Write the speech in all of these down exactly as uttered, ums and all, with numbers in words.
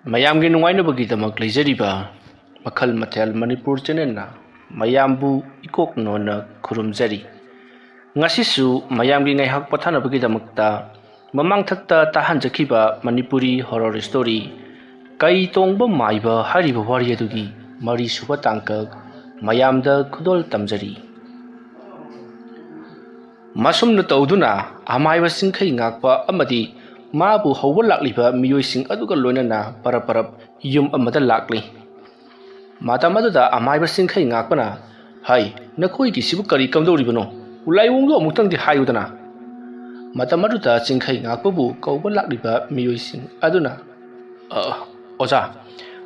ꯃꯌꯥꯝꯒꯤ ꯅꯨꯡꯉꯥꯏꯅꯕꯒꯤꯗꯃꯛ ꯂꯩꯖꯔꯤꯕ ꯃꯈꯜ ꯃꯊꯦꯜ ꯃꯅꯤꯄꯨꯔ ꯆꯦꯅꯦꯜꯅ ꯃꯌꯥꯝꯕꯨ ꯏꯀꯣꯛ ꯅꯣꯟꯅ ꯈꯨꯔꯨꯝꯖꯔꯤ꯫ ꯉꯁꯤꯁꯨ ꯃꯌꯥꯝꯒꯤ ꯉꯥꯏꯍꯥꯛ ꯄꯣꯊꯥꯅꯕꯒꯤꯗꯃꯛꯇ ꯃꯃꯥꯡꯊꯛꯇ ꯇꯥꯍꯟꯖꯈꯤꯕ ꯃꯅꯤꯄꯨꯔꯤ ꯍꯣꯔꯣꯔ ꯁ꯭ꯇꯣꯔꯤ ꯀꯩ ꯇꯣꯡꯕ ꯃꯥꯏꯕ ꯍꯥꯏꯔꯤꯕ ꯋꯥꯔꯤ ꯑꯗꯨꯒꯤ ꯃꯔꯤꯁꯨꯕ ꯇꯥꯡꯀꯛ ꯃꯌꯥꯝꯗ ꯈꯨꯗꯣꯜ ꯇꯝꯖꯔꯤ꯫ ꯃꯁꯨꯝꯅ ꯇꯧꯗꯨꯅ ꯑꯃꯥꯏꯕ ꯆꯤꯡꯈꯩ ꯉꯥꯛꯄ ꯑꯃꯗꯤ ꯃꯥꯕꯨ ꯍꯧꯕ ꯂꯥꯛꯂꯤꯕ ꯃꯤꯑꯣꯏꯁꯤꯡ ꯑꯗꯨꯒ ꯂꯣꯏꯅꯅ ꯄꯔꯞ ꯄꯔꯞ ꯌꯨꯝ ꯑꯃꯗ ꯂꯥꯛꯂꯤ꯫ ꯃꯇꯝ ꯑꯗꯨꯗ ꯑꯃꯥꯏꯕ ꯆꯤꯡꯈꯩ ꯉꯥꯛꯄꯅ, "ꯍꯩ, ꯅꯈꯣꯏꯒꯤꯁꯤꯕꯨ ꯀꯔꯤ ꯀꯝꯗꯧꯔꯤꯕꯅꯣ? ꯂꯥꯏꯑꯣꯡꯗꯣ ꯑꯃꯨꯛꯇꯪꯗꯤ ꯍꯥꯏꯌꯨꯗꯅ?" ꯃꯇꯝ ꯑꯗꯨꯗ ꯆꯤꯡꯈꯩ ꯉꯥꯛꯄꯕꯨ ꯀꯧꯕ ꯂꯥꯛꯂꯤꯕ ꯃꯤꯑꯣꯏꯁꯤꯡ ꯑꯗꯨꯅ, "ꯑ, ꯑꯣꯖꯥ,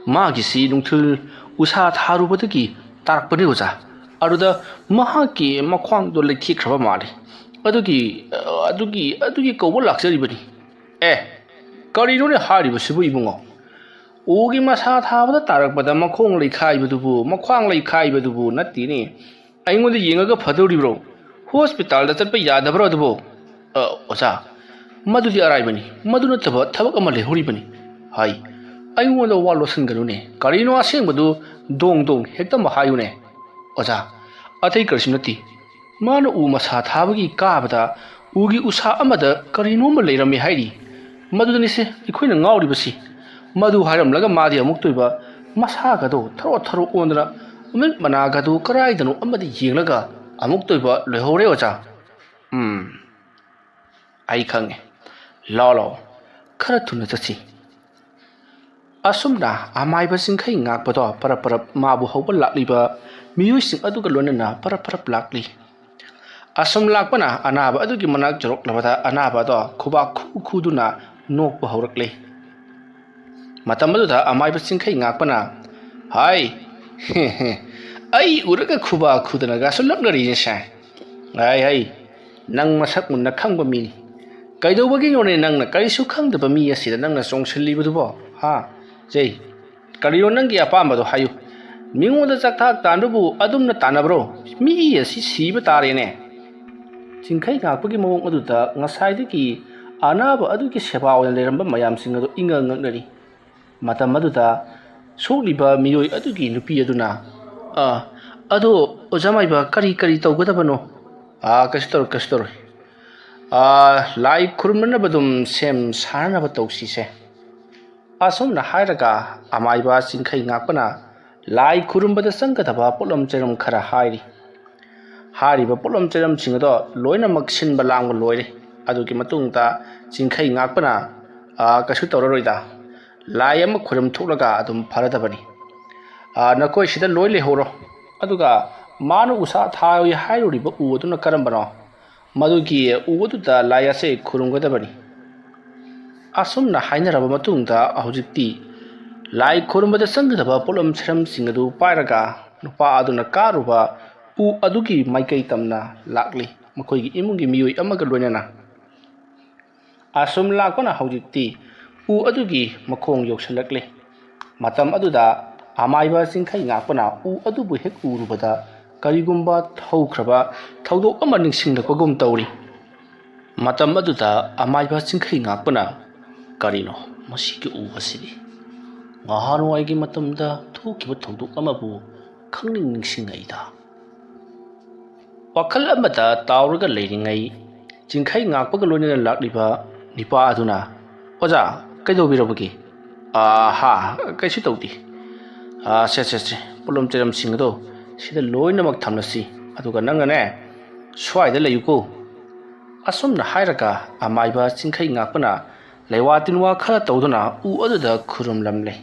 ꯃꯥꯒꯤꯁꯤ ꯅꯨꯡꯊꯤꯜ ꯎꯁꯥ ꯊꯥꯔꯨꯕꯗꯒꯤ ꯇꯥꯔꯛꯄꯅꯤ ꯑꯣꯖꯥ꯫ ꯑꯗꯨꯗ ꯃꯍꯥꯛꯀꯤ ꯃꯈ꯭ꯋꯥꯡꯗꯣ ꯂꯩꯊꯦꯛꯈ꯭ꯔꯕ ꯃꯥꯜꯂꯤ꯫ ꯑꯗꯨꯒꯤ, ꯑ, ꯑꯗꯨꯒꯤ, ꯑꯗꯨꯒꯤ ꯀꯧꯕ ꯂꯥꯛꯆꯔꯤꯕꯅꯤ꯫" "ꯑꯦ, ꯀꯔꯤꯅꯣꯅꯦ ꯍꯥꯏꯔꯤꯕꯁꯤꯕꯨ ꯏꯕꯨꯡꯉꯣ? ꯎꯒꯤ ꯃꯁꯥ ꯊꯥꯕꯗ ꯇꯥꯔꯛꯄꯗ ꯃꯈꯣꯡ ꯂꯩꯈꯥꯏꯕꯗꯨꯕꯨ, ꯃꯈ꯭ꯋꯥꯡ ꯂꯩꯈꯥꯏꯕꯗꯨꯕꯨ ꯅꯠꯇꯦꯅꯦ꯫ ꯑꯩꯉꯣꯟꯗ ꯌꯦꯡꯉꯒ ꯐꯗꯧꯔꯤꯕ꯭ꯔꯣ? ꯍꯣꯁꯄꯤꯇꯥꯜꯗ ꯆꯠꯄ ꯌꯥꯗꯕ꯭ꯔꯣ ꯑꯗꯨꯕꯨ?" "ꯑ, ꯑꯣꯖꯥ, ꯃꯗꯨꯗꯤ ꯑꯔꯥꯏꯕꯅꯤ꯫ ꯃꯗꯨ ꯅꯠꯇꯕ ꯊꯕꯛ ꯑꯃ ꯂꯩꯍꯧꯔꯤꯕꯅꯤ꯫" "ꯍꯥꯏ, ꯑꯩꯉꯣꯟꯗ ꯋꯥ ꯂꯣꯠꯁꯤꯟꯒꯅꯨꯅꯦ꯫ ꯀꯔꯤꯅꯣ ꯑꯁꯦꯡꯕꯗꯨ ꯗꯣꯡ ꯗꯣꯡ ꯍꯦꯛꯇꯃꯛ ꯍꯥꯏꯌꯨꯅꯦ꯫" "ꯑꯣꯖꯥ, ꯑꯇꯩ ꯀꯔꯤꯁꯨ ꯅꯠꯇꯦ꯫ ꯃꯥꯅ ꯎ ꯃꯁꯥ ꯊꯥꯕꯒꯤ ꯀꯥꯕꯗ ꯎꯒꯤ ꯎꯁꯥ ꯑꯃꯗ ꯀꯔꯤꯅꯣꯝꯃ ꯂꯩꯔꯝꯃꯦ ꯍꯥꯏꯔꯤ꯫ ꯃꯗꯨꯗꯅꯤꯁꯦ ꯑꯩꯈꯣꯏꯅ ꯉꯥꯎꯔꯤꯕꯁꯤ꯫ ꯃꯗꯨ ꯍꯥꯏꯔꯝꯂꯒ ꯃꯥꯗꯤ ꯑꯃꯨꯛꯇꯣꯏꯕ ꯃꯁꯥꯒꯗꯣ ꯊꯔꯣ ꯊꯔꯣ ꯑꯣꯟꯗꯅ ꯃꯃꯤꯠ ꯃꯅꯥꯒꯗꯨ ꯀꯔꯥꯏꯗꯅꯣ ꯑꯃꯗ ꯌꯦꯡꯂꯒ ꯑꯃꯨꯛꯇꯣꯏꯕ ꯂꯣꯏꯍꯧꯔꯦ ꯑꯣꯖꯥ꯫" "ꯎꯝ, ꯑꯩ ꯈꯪꯉꯦ꯫ ꯂꯥꯛꯑꯣ, ꯂꯥꯛꯑꯣ, ꯈꯔ ꯊꯨꯅ ꯆꯠꯁꯤ꯫" ꯑꯁꯨꯝꯅ ꯑꯃꯥꯏꯕ ꯆꯤꯡꯈꯩ ꯉꯥꯛꯄꯗꯣ ꯄꯔꯞ ꯄꯔꯞ ꯃꯥꯕꯨ ꯍꯧꯕ ꯂꯥꯛꯂꯤꯕ ꯃꯤꯑꯣꯏꯁꯤꯡ ꯑꯗꯨꯒ ꯂꯣꯏꯅꯅ ꯄꯔꯞ ꯄꯔꯞ ꯂꯥꯛꯂꯤ꯫ ꯑꯁꯨꯝ ꯂꯥꯛꯄꯅ ꯑꯅꯥꯕ ꯑꯗꯨꯒꯤ ꯃꯅꯥꯛ ꯌꯧꯔꯛꯂꯕꯗ ꯑꯅꯥꯕ ꯑꯗꯣ ꯈꯨꯕꯥꯛ ꯈꯨ ꯈꯨꯗꯨꯅ ꯅꯣꯛꯄ ꯍꯧꯔꯛꯂꯤ꯫ ꯃꯇꯝ ꯑꯗꯨꯗ ꯑꯃꯥꯏꯕ ꯆꯤꯡꯈꯩ ꯉꯥꯛꯄꯅ, "ꯍꯥꯏ, ꯑꯩ ꯎꯔꯒ ꯈꯨꯕꯥꯛ ꯈꯨꯗꯅꯒꯁꯨ ꯂꯛꯅꯔꯤꯅꯦꯁꯦ꯫ ꯍꯥꯏ, ꯍꯥꯏ, ꯅꯪ ꯃꯁꯛ ꯃꯨꯟꯅ ꯈꯪꯕ ꯃꯤꯅꯤ꯫ ꯀꯩꯗꯧꯕꯒꯤꯅꯣꯅꯦ ꯅꯪꯅ ꯀꯔꯤꯁꯨ ꯈꯪꯗꯕ ꯃꯤ ꯑꯁꯤꯗ ꯅꯪꯅ ꯆꯣꯡꯁꯤꯜꯂꯤꯕꯗꯨꯕꯣ? ꯍꯥ? ꯆꯩ, ꯀꯔꯤꯅꯣ ꯅꯪꯒꯤ ꯑꯄꯥꯝꯕꯗꯣ ꯍꯥꯏꯌꯨ꯫ ꯃꯤꯉꯣꯟꯗ ꯆꯥꯛꯊꯥꯛ ꯇꯥꯟꯕꯕꯨ ꯑꯗꯨꯝꯅ ꯇꯥꯟꯅꯕ꯭ꯔꯣ? ꯃꯤ ꯑꯁꯤ ꯁꯤꯕ ꯇꯥꯔꯦꯅꯦ꯫" ꯆꯤꯡꯈꯩ ꯉꯥꯛꯄꯒꯤ ꯃꯑꯣꯡ ꯑꯗꯨꯗ ꯉꯁꯥꯏꯗꯒꯤ ꯑꯅꯥꯕ ꯑꯗꯨꯒꯤ ꯁꯦꯕꯥ ꯑꯣꯏꯅ ꯂꯩꯔꯝꯕ ꯃꯌꯥꯝꯁꯤꯡ ꯑꯗꯨ ꯏꯉꯛ ꯉꯛꯅꯔꯤ꯫ ꯃꯇꯝ ꯑꯗꯨꯗ ꯁꯣꯛꯂꯤꯕ ꯃꯤꯑꯣꯏ ꯑꯗꯨꯒꯤ ꯅꯨꯄꯤ ꯑꯗꯨꯅ, "ꯑꯥ, ꯑꯗꯣ ꯑꯣꯖꯥ ꯃꯥꯏꯕ, ꯀꯔꯤ ꯀꯔꯤ ꯇꯧꯒꯗꯕꯅꯣ?" "ꯑꯥ, ꯀꯩꯁꯨ ꯇꯧꯔꯣꯏ, ꯀꯩꯁꯨ ꯇꯧꯔꯣꯏ꯫ ꯑꯥ, ꯂꯥꯏ ꯈꯨꯔꯨꯝꯅꯅꯕ ꯑꯗꯨꯝ ꯁꯦꯝ ꯁꯥꯅꯅꯕ ꯇꯧꯁꯤꯁꯦ"꯫ ꯑꯁꯨꯝꯅ ꯍꯥꯏꯔꯒ ꯑꯃꯥꯏꯕ ꯆꯤꯡꯈꯩ ꯉꯥꯛꯄꯅ ꯂꯥꯏ ꯈꯨꯔꯨꯝꯕꯗ ꯆꯪꯒꯗꯕ ꯄꯣꯠꯂꯝ ꯆꯩꯔꯝ ꯈꯔ ꯍꯥꯏꯔꯤ꯫ ꯍꯥꯏꯔꯤꯕ ꯄꯣꯠꯂꯝ ꯆꯩꯔꯝꯁꯤꯡ ꯑꯗꯣ ꯂꯣꯏꯅꯃꯛ ꯁꯤꯟꯕ ꯂꯥꯡꯕ ꯂꯣꯏꯔꯦ꯫ ꯑꯗꯨꯒꯤ ꯃꯇꯨꯡꯗ ꯆꯤꯡꯈꯩ ꯉꯥꯛꯄꯅ, "ꯑꯥ, ꯀꯩꯁꯨ ꯇꯧꯔꯔꯣꯏꯗ, ꯂꯥꯏ ꯑꯃ ꯈꯣꯏꯔꯝ ꯊꯣꯛꯂꯒ ꯑꯗꯨꯝ ꯐꯔꯗꯕꯅꯤ꯫ ꯑꯥ, ꯅꯈꯣꯏ ꯁꯤꯗ ꯂꯣꯏ ꯂꯩꯍꯧꯔꯣ꯫ ꯑꯗꯨꯒ ꯃꯥꯅ ꯎꯁꯥ ꯊꯥꯎꯏ ꯍꯥꯏꯔꯨꯔꯤꯕ ꯎ ꯑꯗꯨꯅ ꯀꯔꯝꯕꯅꯣ? ꯃꯗꯨꯒꯤ ꯎ ꯑꯗꯨꯗ ꯂꯥꯏ ꯑꯁꯦ ꯈꯨꯔꯨꯝꯒꯗꯕꯅꯤ"꯫ ꯑꯁꯨꯝꯅ ꯍꯥꯏꯅꯔꯕ ꯃꯇꯨꯡꯗ ꯍꯧꯖꯤꯛꯇꯤ ꯂꯥꯏ ꯈꯨꯔꯨꯝꯕꯗ ꯆꯪꯒꯗꯕ ꯄꯣꯠꯂꯝ ꯁꯔꯝꯁꯤꯡ ꯑꯗꯨ ꯄꯥꯏꯔꯒ ꯅꯨꯄꯥ ꯑꯗꯨꯅ ꯀꯥꯔꯨꯕ ꯎ ꯑꯗꯨꯒꯤ ꯃꯥꯏꯀꯩ ꯇꯝꯅ ꯂꯥꯛꯂꯤ, ꯃꯈꯣꯏꯒꯤ ꯏꯃꯨꯡꯒꯤ ꯃꯤꯑꯣꯏ ꯑꯃꯒ ꯂꯣꯏꯅꯅ꯫ ꯑꯁꯨꯝ ꯂꯥꯛꯄꯅ ꯍꯧꯖꯤꯛꯇꯤ ꯎ ꯑꯗꯨꯒꯤ ꯃꯈꯣꯡ ꯌꯧꯁꯤꯜꯂꯛꯂꯦ꯫ ꯃꯇꯝ ꯑꯗꯨꯗ ꯑꯃꯥꯏꯕ ꯆꯤꯡꯈꯩ ꯉꯥꯛꯄꯅ ꯎ ꯑꯗꯨꯕꯨ ꯍꯦꯛ ꯎꯔꯨꯕꯗ ꯀꯔꯤꯒꯨꯝꯕ ꯍꯧꯈ꯭ꯔꯕ ꯊꯧꯗꯣꯛ ꯑꯃ ꯅꯤꯡꯁꯤꯡꯂꯛꯄꯒꯨꯝ ꯇꯧꯔꯤ꯫ ꯃꯇꯝ ꯑꯗꯨꯗ ꯑꯃꯥꯏꯕ ꯆꯤꯡꯈꯩ ꯉꯥꯛꯄꯅ, "ꯀꯔꯤꯅꯣ ꯃꯁꯤꯒꯤ ꯎ ꯑꯁꯤꯗꯤ? ꯅꯍꯥꯟꯋꯥꯏꯒꯤ ꯃꯇꯝꯗ ꯊꯣꯛꯈꯤꯕ ꯊꯧꯗꯣꯛ ꯑꯃꯕꯨ ꯈꯪꯅꯤꯡ ꯅꯤꯡꯁꯤꯡꯉꯛꯏꯗ"꯫ ꯋꯥꯈꯜ ꯑꯃꯗ ꯇꯥꯎꯔꯒ ꯂꯩꯔꯤꯉꯩ, ꯆꯤꯡꯈꯩ ꯉꯥꯛꯄꯒ ꯂꯣꯏꯅꯅ ꯂꯥꯛꯂꯤꯕ ꯅꯤꯄꯥ ꯑꯗꯨꯅ, "ꯑꯣꯖꯥ, ꯀꯩꯗꯧꯕꯤꯔꯕꯒꯦ?" "ꯑꯥ, ꯍꯥ, ꯀꯩꯁꯨ ꯇꯧꯗꯦ꯫ ꯑꯥ, ꯁꯦ, ꯁꯦ, ꯁꯦ, ꯄꯣꯠꯂꯝ ꯆꯩꯔꯝꯁꯤꯡ ꯑꯗꯣ ꯁꯤꯗ ꯂꯣꯏꯅꯃꯛ ꯊꯝꯂꯁꯤ, ꯑꯗꯨꯒ ꯅꯪꯅꯅꯦ, ꯁ꯭ꯋꯥꯏꯗ ꯂꯩꯌꯨꯀꯣ"꯫ ꯑꯁꯨꯝꯅ ꯍꯥꯏꯔꯒ ꯑꯃꯥꯏꯕ ꯆꯤꯡꯈꯩ ꯉꯥꯛꯄꯅ ꯂꯩꯋꯥ ꯇꯤꯟꯋꯥ ꯈꯔ ꯇꯧꯗꯨꯅ ꯎ ꯑꯗꯨꯗ ꯈꯨꯔꯨꯝꯂꯝꯂꯦ꯫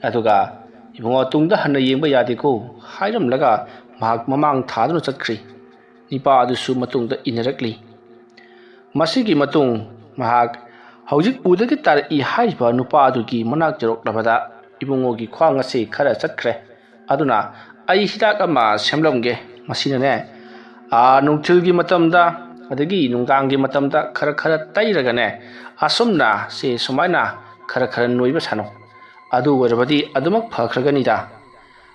ꯑꯗꯨꯒ, "ꯏꯕꯨꯡꯉꯣ, ꯇꯨꯡꯗ ꯍꯟꯅ ꯌꯦꯡꯕ ꯌꯥꯗꯦꯀꯣ" ꯍꯥꯏꯔꯝꯂꯒ ꯃꯍꯥꯛ ꯃꯃꯥꯡ ꯊꯥꯗꯨꯅ ꯆꯠꯈ꯭ꯔꯤ꯫ ꯅꯤꯄꯥ ꯑꯗꯨꯁꯨ ꯃꯇꯨꯡꯗ ꯏꯟꯅꯔꯛꯂꯤ꯫ ꯃꯁꯤꯒꯤ ꯃꯇꯨꯡ ꯃꯍꯥꯛ ꯍꯧꯖꯤꯛ ꯎꯗꯒꯤ ꯇꯥꯔꯛꯏ ꯍꯥꯏꯔꯤꯕ ꯅꯨꯄꯥ ꯑꯗꯨꯒꯤ ꯃꯅꯥꯛ ꯌꯧꯔꯛꯂꯕꯗ ꯏꯕꯨꯡꯉꯣꯒꯤ ꯈ꯭ꯋꯥꯡ ꯑꯁꯤ ꯈꯔ ꯆꯠꯈ꯭ꯔꯦ꯫ ꯑꯗꯨꯅ ꯑꯩ ꯍꯤꯗꯥꯛ ꯑꯃ ꯁꯦꯝꯂꯝꯒꯦ꯫ ꯃꯁꯤꯅꯅꯦ, ꯑꯥ, ꯅꯨꯡꯊꯤꯜꯒꯤ ꯃꯇꯝꯗ ꯑꯗꯒꯤ ꯅꯨꯡꯗꯥꯡꯒꯤ ꯃꯇꯝꯗ ꯈꯔ ꯈꯔ ꯇꯩꯔꯒꯅꯦ, ꯑꯁꯨꯝꯅ ꯁꯤ ꯁꯨꯃꯥꯏꯅ ꯈꯔ ꯈꯔ ꯅꯣꯏꯕ ꯁꯥꯟꯅꯧ꯫ ꯑꯗꯨ ꯑꯣꯏꯔꯕꯗꯤ ꯑꯗꯨꯃꯛ ꯐꯈ꯭ꯔꯒꯅꯤꯗ꯫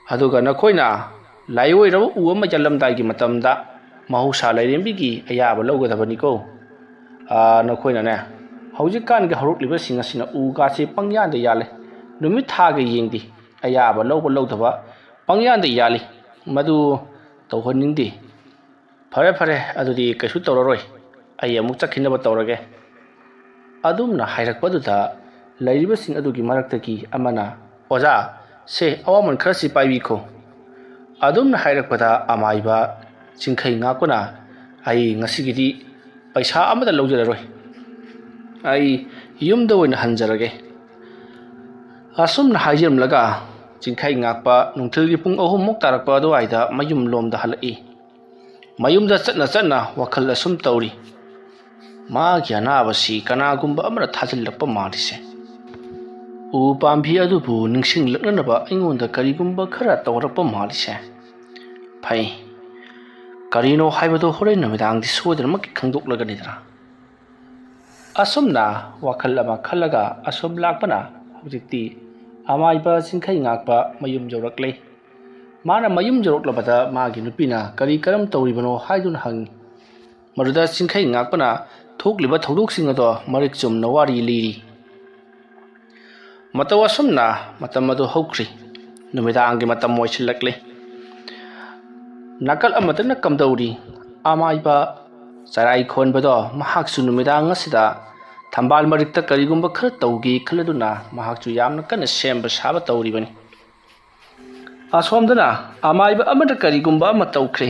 ꯑꯗꯨꯒ ꯅꯈꯣꯏꯅ ꯂꯥꯏꯑꯣꯏꯔꯕ ꯎ ꯑꯃ ꯌꯥꯜꯂꯝꯗꯥꯏꯒꯤ ꯃꯇꯝꯗ ꯃꯍꯧꯁꯥ ꯂꯥꯏꯔꯦꯝꯕꯤꯒꯤ ꯑꯌꯥꯕ ꯂꯧꯒꯗꯕꯅꯤꯀꯣ꯫ ꯑꯥ, ꯅꯈꯣꯏꯅꯅꯦ, ꯍꯧꯖꯤꯛꯀꯥꯟꯒꯤ ꯍꯧꯔꯛꯂꯤꯕꯁꯤꯡ ꯑꯁꯤꯅ ꯎ ꯀꯥꯁꯦ ꯄꯪꯌꯥꯟꯗ ꯌꯥꯜꯂꯦ꯫ ꯅꯨꯃꯤꯠ ꯊꯥꯒ ꯌꯦꯡꯗꯦ꯫ ꯑꯌꯥꯕ ꯂꯧꯕ ꯂꯧꯗꯕ ꯄꯪꯌꯥꯟꯗ ꯌꯥꯜꯂꯤ꯫ ꯃꯗꯨ ꯇꯧꯍꯟꯅꯤꯡꯗꯦ꯫ "ꯐꯔꯦ, ꯐꯔꯦ, ꯑꯗꯨꯗꯤ ꯀꯩꯁꯨ ꯇꯧꯔꯔꯣꯏ꯫ ꯑꯩ ꯑꯃꯨꯛ ꯆꯠꯈꯤꯅꯕ ꯇꯧꯔꯒꯦ"꯫ ꯑꯗꯨꯝꯅ ꯍꯥꯏꯔꯛꯄꯗꯨꯗ ꯂꯩꯔꯤꯕꯁꯤꯡ ꯑꯗꯨꯒꯤ ꯃꯔꯛꯇꯒꯤ ꯑꯃꯅ, "ꯑꯣꯖꯥ, ꯁꯦ, ꯑꯋꯥꯃꯟ ꯈꯔꯁꯤ ꯄꯥꯏꯕꯤꯈꯣ"꯫ ꯑꯗꯨꯝꯅ ꯍꯥꯏꯔꯛꯄꯗ ꯑꯃꯥꯏꯕ ꯆꯤꯡꯈꯩ ꯉꯥꯛꯄꯅ, "ꯑꯩ ꯉꯁꯤꯒꯤꯗꯤ ꯄꯩꯁꯥ ꯑꯃꯠꯇ ꯂꯧꯖꯔꯔꯣꯏ꯫ ꯑꯩ ꯌꯨꯝꯗ ꯑꯣꯏꯅ ꯍꯟꯖꯔꯒꯦ"꯫ ꯑꯁꯨꯝꯅ ꯍꯥꯏꯖꯔꯝꯂꯒ ꯆꯤꯡꯈꯩ ꯉꯥꯛꯄ ꯅꯨꯡꯊꯤꯜꯒꯤ ꯄꯨꯡ ꯑꯍꯨꯝꯃꯨꯛ ꯇꯥꯔꯛꯄ ꯑꯗꯨꯋꯥꯏꯗ ꯃꯌꯨꯝ ꯂꯣꯝꯗ ꯍꯜꯂꯛꯏ꯫ ꯃꯌꯨꯝꯗ ꯆꯠꯅ ꯆꯠꯅ ꯋꯥꯈꯜ ꯑꯁꯨꯝ ꯇꯧꯔꯤ, "ꯃꯥꯒꯤ ꯑꯅꯥꯕꯁꯤ ꯀꯅꯥꯒꯨꯝꯕ ꯑꯃꯅ ꯊꯥꯖꯤꯜꯂꯛꯄ ꯃꯥꯜꯂꯤꯁꯦ꯫ ꯎ ꯄꯥꯝꯕꯤ ꯑꯗꯨꯕꯨ ꯅꯤꯡꯁꯤꯡꯂꯛꯅꯅꯕ ꯑꯩꯉꯣꯟꯗ ꯀꯔꯤꯒꯨꯝꯕ ꯈꯔ ꯇꯧꯔꯛꯄ ꯃꯥꯜꯂꯤꯁꯦ꯫ ꯐꯩ, ꯀꯔꯤꯅꯣ ꯍꯥꯏꯕꯗꯨ ꯍꯣꯔꯦꯟ ꯅꯨꯃꯤꯗꯥꯡꯗꯤ ꯁꯣꯏꯗꯅꯃꯛꯀꯤ ꯈꯪꯗꯣꯛꯂꯒꯅꯤꯗꯅ"꯫ ꯑꯁꯨꯝꯅ ꯋꯥꯈꯜ ꯑꯃ ꯈꯜꯂꯒ ꯑꯁꯨꯝ ꯂꯥꯛꯄꯅ ꯍꯧꯖꯤꯛꯇꯤ ꯑꯃꯥꯏꯕ ꯆꯤꯡꯈꯩ ꯉꯥꯛꯄ ꯃꯌꯨꯝ ꯌꯧꯔꯛꯂꯦ꯫ ꯃꯥꯅ ꯃꯌꯨꯝ ꯌꯧꯔꯛꯂꯕꯗ ꯃꯥꯒꯤ ꯅꯨꯄꯤꯅ ꯀꯔꯤ ꯀꯔꯝ ꯇꯧꯔꯤꯕꯅꯣ ꯍꯥꯏꯗꯨꯅ ꯍꯪꯉꯤ꯫ ꯃꯗꯨꯗ ꯆꯤꯡꯈꯩ ꯉꯥꯛꯄꯅ ꯊꯣꯛꯂꯤꯕ ꯊꯧꯗꯣꯛꯁꯤꯡ ꯑꯗꯣ ꯃꯔꯤꯛ ꯆꯨꯝꯅ ꯋꯥꯔꯤ ꯂꯤꯔꯤ꯫ ꯃꯇꯧ ꯑꯁꯨꯝꯅ ꯃꯇꯝ ꯑꯗꯨ ꯍꯧꯈ꯭ꯔꯤ꯫ ꯅꯨꯃꯤꯗꯥꯡꯒꯤ ꯃꯇꯝ ꯑꯣꯏꯁꯤꯜꯂꯛꯂꯤ꯫ ꯅꯥꯀꯜ ꯑꯃꯗꯅ ꯀꯝꯗꯧꯔꯤ? ꯑꯃꯥꯏꯕ ꯆꯔꯥꯏ ꯈꯣꯟꯕꯗꯣ ꯃꯍꯥꯛꯁꯨ ꯅꯨꯃꯤꯗꯥꯡ ꯑꯁꯤꯗ ꯊꯝꯕꯥꯜ ꯃꯔꯤꯛꯇ ꯀꯔꯤꯒꯨꯝꯕ ꯈꯔ ꯇꯧꯒꯦ ꯈꯜꯂꯗꯨꯅ ꯃꯍꯥꯛꯁꯨ ꯌꯥꯝꯅ ꯀꯟꯅ ꯁꯦꯝꯕ ꯁꯥꯕ ꯇꯧꯔꯤꯕꯅꯤ꯫ ꯑꯁꯣꯝꯗꯅ ꯑꯃꯥꯏꯕ ꯑꯃꯅ ꯀꯔꯤꯒꯨꯝꯕ ꯑꯃ ꯇꯧꯈ꯭ꯔꯦ꯫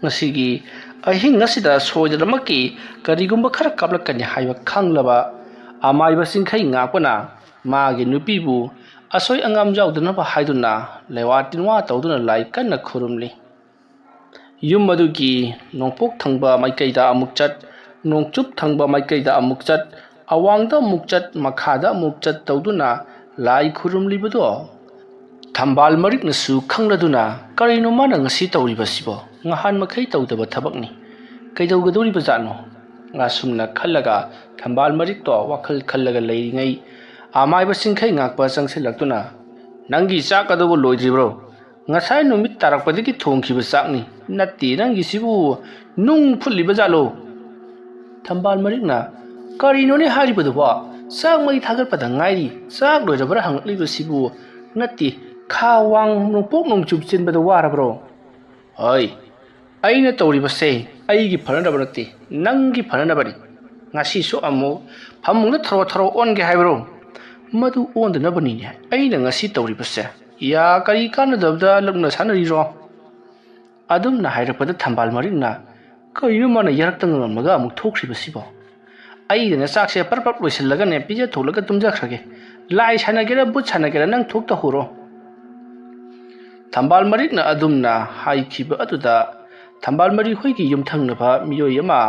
ꯉꯁꯤꯒꯤ ꯑꯍꯤꯡ ꯑꯁꯤꯗ ꯁꯣꯏꯗꯅꯃꯛꯀꯤ ꯀꯔꯤꯒꯨꯝꯕ ꯈꯔ ꯀꯥꯞꯂꯛꯀꯅꯤ ꯍꯥꯏꯕ ꯈꯪꯂꯕ ꯑꯃꯥꯏꯕ ꯆꯤꯡꯈꯩ ꯉꯥꯛꯄꯅ ꯃꯥꯒꯤ ꯅꯨꯄꯤꯕꯨ ꯑꯁꯣꯏ ꯑꯉꯥꯝ ꯌꯥꯎꯗꯅꯕ ꯍꯥꯏꯗꯨꯅ ꯂꯩꯋꯥ ꯇꯤꯟꯋꯥ ꯇꯧꯗꯨꯅ ꯂꯥꯏ ꯀꯟꯅ ꯈꯨꯔꯨꯝꯂꯤ꯫ ꯌꯨꯝ ꯑꯗꯨꯒꯤ ꯅꯣꯡꯄꯣꯛ ꯊꯪꯕ ꯃꯥꯏꯀꯩꯗ ꯑꯃꯨꯛ ꯆꯠ, ꯅꯣꯡꯆꯨꯞ ꯊꯪꯕ ꯃꯥꯏꯀꯩꯗ ꯑꯃꯨꯛ ꯆꯠ, ꯑꯋꯥꯡꯗ ꯑꯃꯨꯛ ꯆꯠ, ꯃꯈꯥꯗ ꯑꯃꯨꯛ ꯆꯠ ꯇꯧꯗꯨꯅ ꯂꯥꯏ ꯈꯨꯔꯨꯝꯂꯤꯕꯗꯣ ꯊꯝꯕꯥꯜ ꯃꯔꯤꯛꯅꯁꯨ ꯈꯪꯂꯗꯨꯅ, "ꯀꯔꯤꯅꯣ ꯃꯥꯅ ꯉꯁꯤ ꯇꯧꯔꯤꯕꯁꯤꯕꯣ? ꯉꯍꯥꯟ ꯃꯈꯩ ꯇꯧꯗꯕ ꯊꯕꯛꯅꯤ꯫ ꯀꯩꯗꯧꯒꯗꯧꯔꯤꯕꯖꯥꯠꯅꯣ?" ꯑꯁꯨꯝꯅ ꯈꯜꯂꯒ ꯊꯝꯕꯥꯜ ꯃꯔꯤꯛꯇꯣ ꯋꯥꯈꯜ ꯈꯜꯂꯒ ꯂꯩꯔꯤꯉꯩ ꯑꯃꯥꯏꯕ ꯆꯤꯡꯈꯩ ꯉꯥꯛꯄ ꯆꯪꯁꯤꯜꯂꯛꯇꯨꯅ, "ꯅꯪꯒꯤ ꯆꯥꯛ ꯑꯗꯨꯕꯨ ꯂꯣꯏꯗ꯭ꯔꯤꯕ꯭ꯔꯣ? ꯉꯁꯥꯏ ꯅꯨꯃꯤꯠ ꯇꯥꯔꯛꯄꯗꯒꯤ ꯊꯣꯡꯈꯤꯕ ꯆꯥꯛꯅꯤ꯫ ꯅꯠꯇꯦ, ꯅꯪꯒꯤꯁꯤꯕꯨ ꯅꯨꯡ ꯐꯨꯠꯂꯤꯕ ꯖꯥꯠꯂꯣ?" ꯊꯝꯕꯥꯜ ꯃꯔꯤꯛꯅ, "ꯀꯔꯤꯅꯣꯅꯦ ꯍꯥꯏꯔꯤꯕꯗꯨꯕꯣ? ꯆꯥꯛ ꯃꯩ ꯊꯥꯒꯠꯄꯗ ꯉꯥꯏꯔꯤ, ꯆꯥꯛ ꯂꯣꯏꯔꯕ꯭ꯔꯥ ꯍꯪꯂꯛꯂꯤꯕꯁꯤꯕꯨ ꯅꯠꯇꯦ, ꯈꯥ ꯋꯥꯡ ꯅꯣꯡꯄꯣꯛ ꯅꯣꯡꯆꯨꯞ ꯆꯦꯟꯕꯗ ꯋꯥꯔꯕ꯭ꯔꯣ? ꯍꯣꯏ, ꯑꯩꯅ ꯇꯧꯔꯤꯕꯁꯦ ꯑꯩꯒꯤ ꯐꯅꯅꯕ ꯅꯠꯇꯦ, ꯅꯪꯒꯤ ꯐꯅꯅꯕꯅꯤ꯫ ꯉꯁꯤꯁꯨ ꯑꯃꯨꯛ ꯐꯃꯨꯡꯗ ꯊꯔꯣ ꯊꯔꯣ ꯑꯣꯟꯒꯦ ꯍꯥꯏꯕ꯭ꯔꯣ? ꯃꯗꯨ ꯑꯣꯟꯗꯅꯕꯅꯤꯅꯦ ꯑꯩꯅ ꯉꯁꯤ ꯇꯧꯔꯤꯕꯁꯦ꯫ ꯌꯥ, ꯀꯔꯤ ꯀꯥꯟꯅꯗꯕꯗ ꯂꯛꯅ ꯁꯥꯟꯅꯔꯤꯔꯣ? ꯑꯗꯨꯝꯅ ꯍꯥꯏꯔꯛꯄꯗ ꯊꯝꯕꯥꯜ ꯃꯔꯤꯛꯅ, "ꯀꯩꯅꯣ ꯃꯥꯅ ꯌꯥꯔꯛꯇ ꯉꯝꯃꯒ ꯑꯃꯨꯛ ꯊꯣꯛꯈ꯭ꯔꯤꯕꯁꯤꯕꯣ?" ꯑꯩꯗꯅ ꯆꯥꯛꯁꯦ ꯄꯔꯞ ꯄꯔꯞ ꯂꯣꯏꯁꯤꯜꯂꯒꯅꯦ ꯄꯤꯖ ꯊꯣꯛꯂꯒ ꯇꯨꯝꯖꯈ꯭ꯔꯒꯦ꯫ ꯂꯥꯏ ꯁꯥꯟꯅꯒꯦꯔꯥ ꯕꯨꯠ ꯁꯥꯟꯅꯒꯦꯔꯥ ꯅꯪ ꯊꯣꯛꯇ ꯍꯧꯔꯣ꯫ ꯊꯝꯕꯥꯜ ꯃꯔꯤꯛꯅ ꯑꯗꯨꯝꯅ ꯍꯥꯏꯈꯤꯕ ꯑꯗꯨꯗ ꯊꯝꯕꯥꯜ ꯃꯔꯤ ꯍꯣꯏꯒꯤ ꯌꯨꯝꯊꯪꯅꯕ ꯃꯤꯑꯣꯏ ꯑꯃ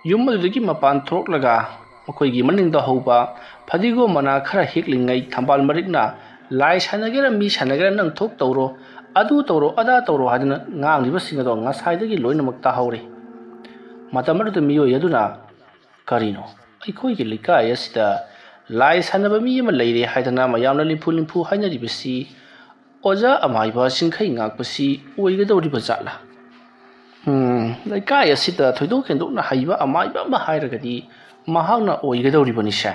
ꯌꯨꯝ ꯑꯗꯨꯗꯒꯤ ꯃꯄꯥꯟ ꯊꯣꯛꯂꯒ ꯃꯈꯣꯏꯒꯤ ꯃꯅꯤꯡꯗ ꯍꯧꯕ ꯐꯗꯤꯒꯣꯝ ꯃꯅꯥ ꯈꯔ ꯍꯦꯛꯂꯤꯉꯩ ꯊꯝꯕꯥꯜ ꯃꯔꯤꯛꯅ, "ꯂꯥꯏ ꯁꯥꯟꯅꯒꯦꯔꯥ ꯃꯤ ꯁꯥꯟꯅꯒꯦꯔꯥ ꯅꯪ ꯊꯣꯛ ꯇꯧꯔꯣ, ꯑꯗꯨ ꯇꯧꯔꯣ, ꯑꯗꯥ ꯇꯧꯔꯣ" ꯍꯥꯏꯗꯅ ꯉꯥꯡꯂꯤꯕꯁꯤꯡ ꯑꯗꯣ ꯉꯁꯥꯏꯗꯒꯤ ꯂꯣꯏꯅꯃꯛ ꯇꯥꯍꯧꯔꯦ꯫ ꯃꯇꯝ ꯑꯗꯨꯗ ꯃꯤꯑꯣꯏ ꯑꯗꯨꯅ, "ꯀꯔꯤꯅꯣ, ꯑꯩꯈꯣꯏꯒꯤ ꯂꯩꯀꯥꯏ ꯑꯁꯤꯗ ꯂꯥꯏ ꯁꯥꯟꯅꯕ ꯃꯤ ꯑꯃ ꯂꯩꯔꯦ" ꯍꯥꯏꯗꯅ ꯃꯌꯥꯝꯅ ꯂꯤꯝꯐꯨ ꯂꯤꯝꯐꯨ ꯍꯥꯏꯅꯔꯤꯕꯁꯤ ꯑꯣꯖꯥ ꯑꯃꯥꯏꯕ ꯆꯤꯡꯈꯩ ꯉꯥꯛꯄꯁꯤ ꯑꯣꯏꯒꯗꯧꯔꯤꯕ ꯖꯥꯠꯂꯥ? ꯎꯝ, ꯂꯩꯀꯥꯏ ꯑꯁꯤꯗ ꯊꯣꯏꯗꯣꯛ ꯍꯦꯟꯗꯣꯛꯅ ꯍꯩꯕ ꯑꯃꯥꯏꯕ ꯑꯃ ꯍꯥꯏꯔꯒꯗꯤ ꯃꯍꯥꯛꯅ ꯑꯣꯏꯒꯗꯧꯔꯤꯕꯅꯤꯁꯦ꯫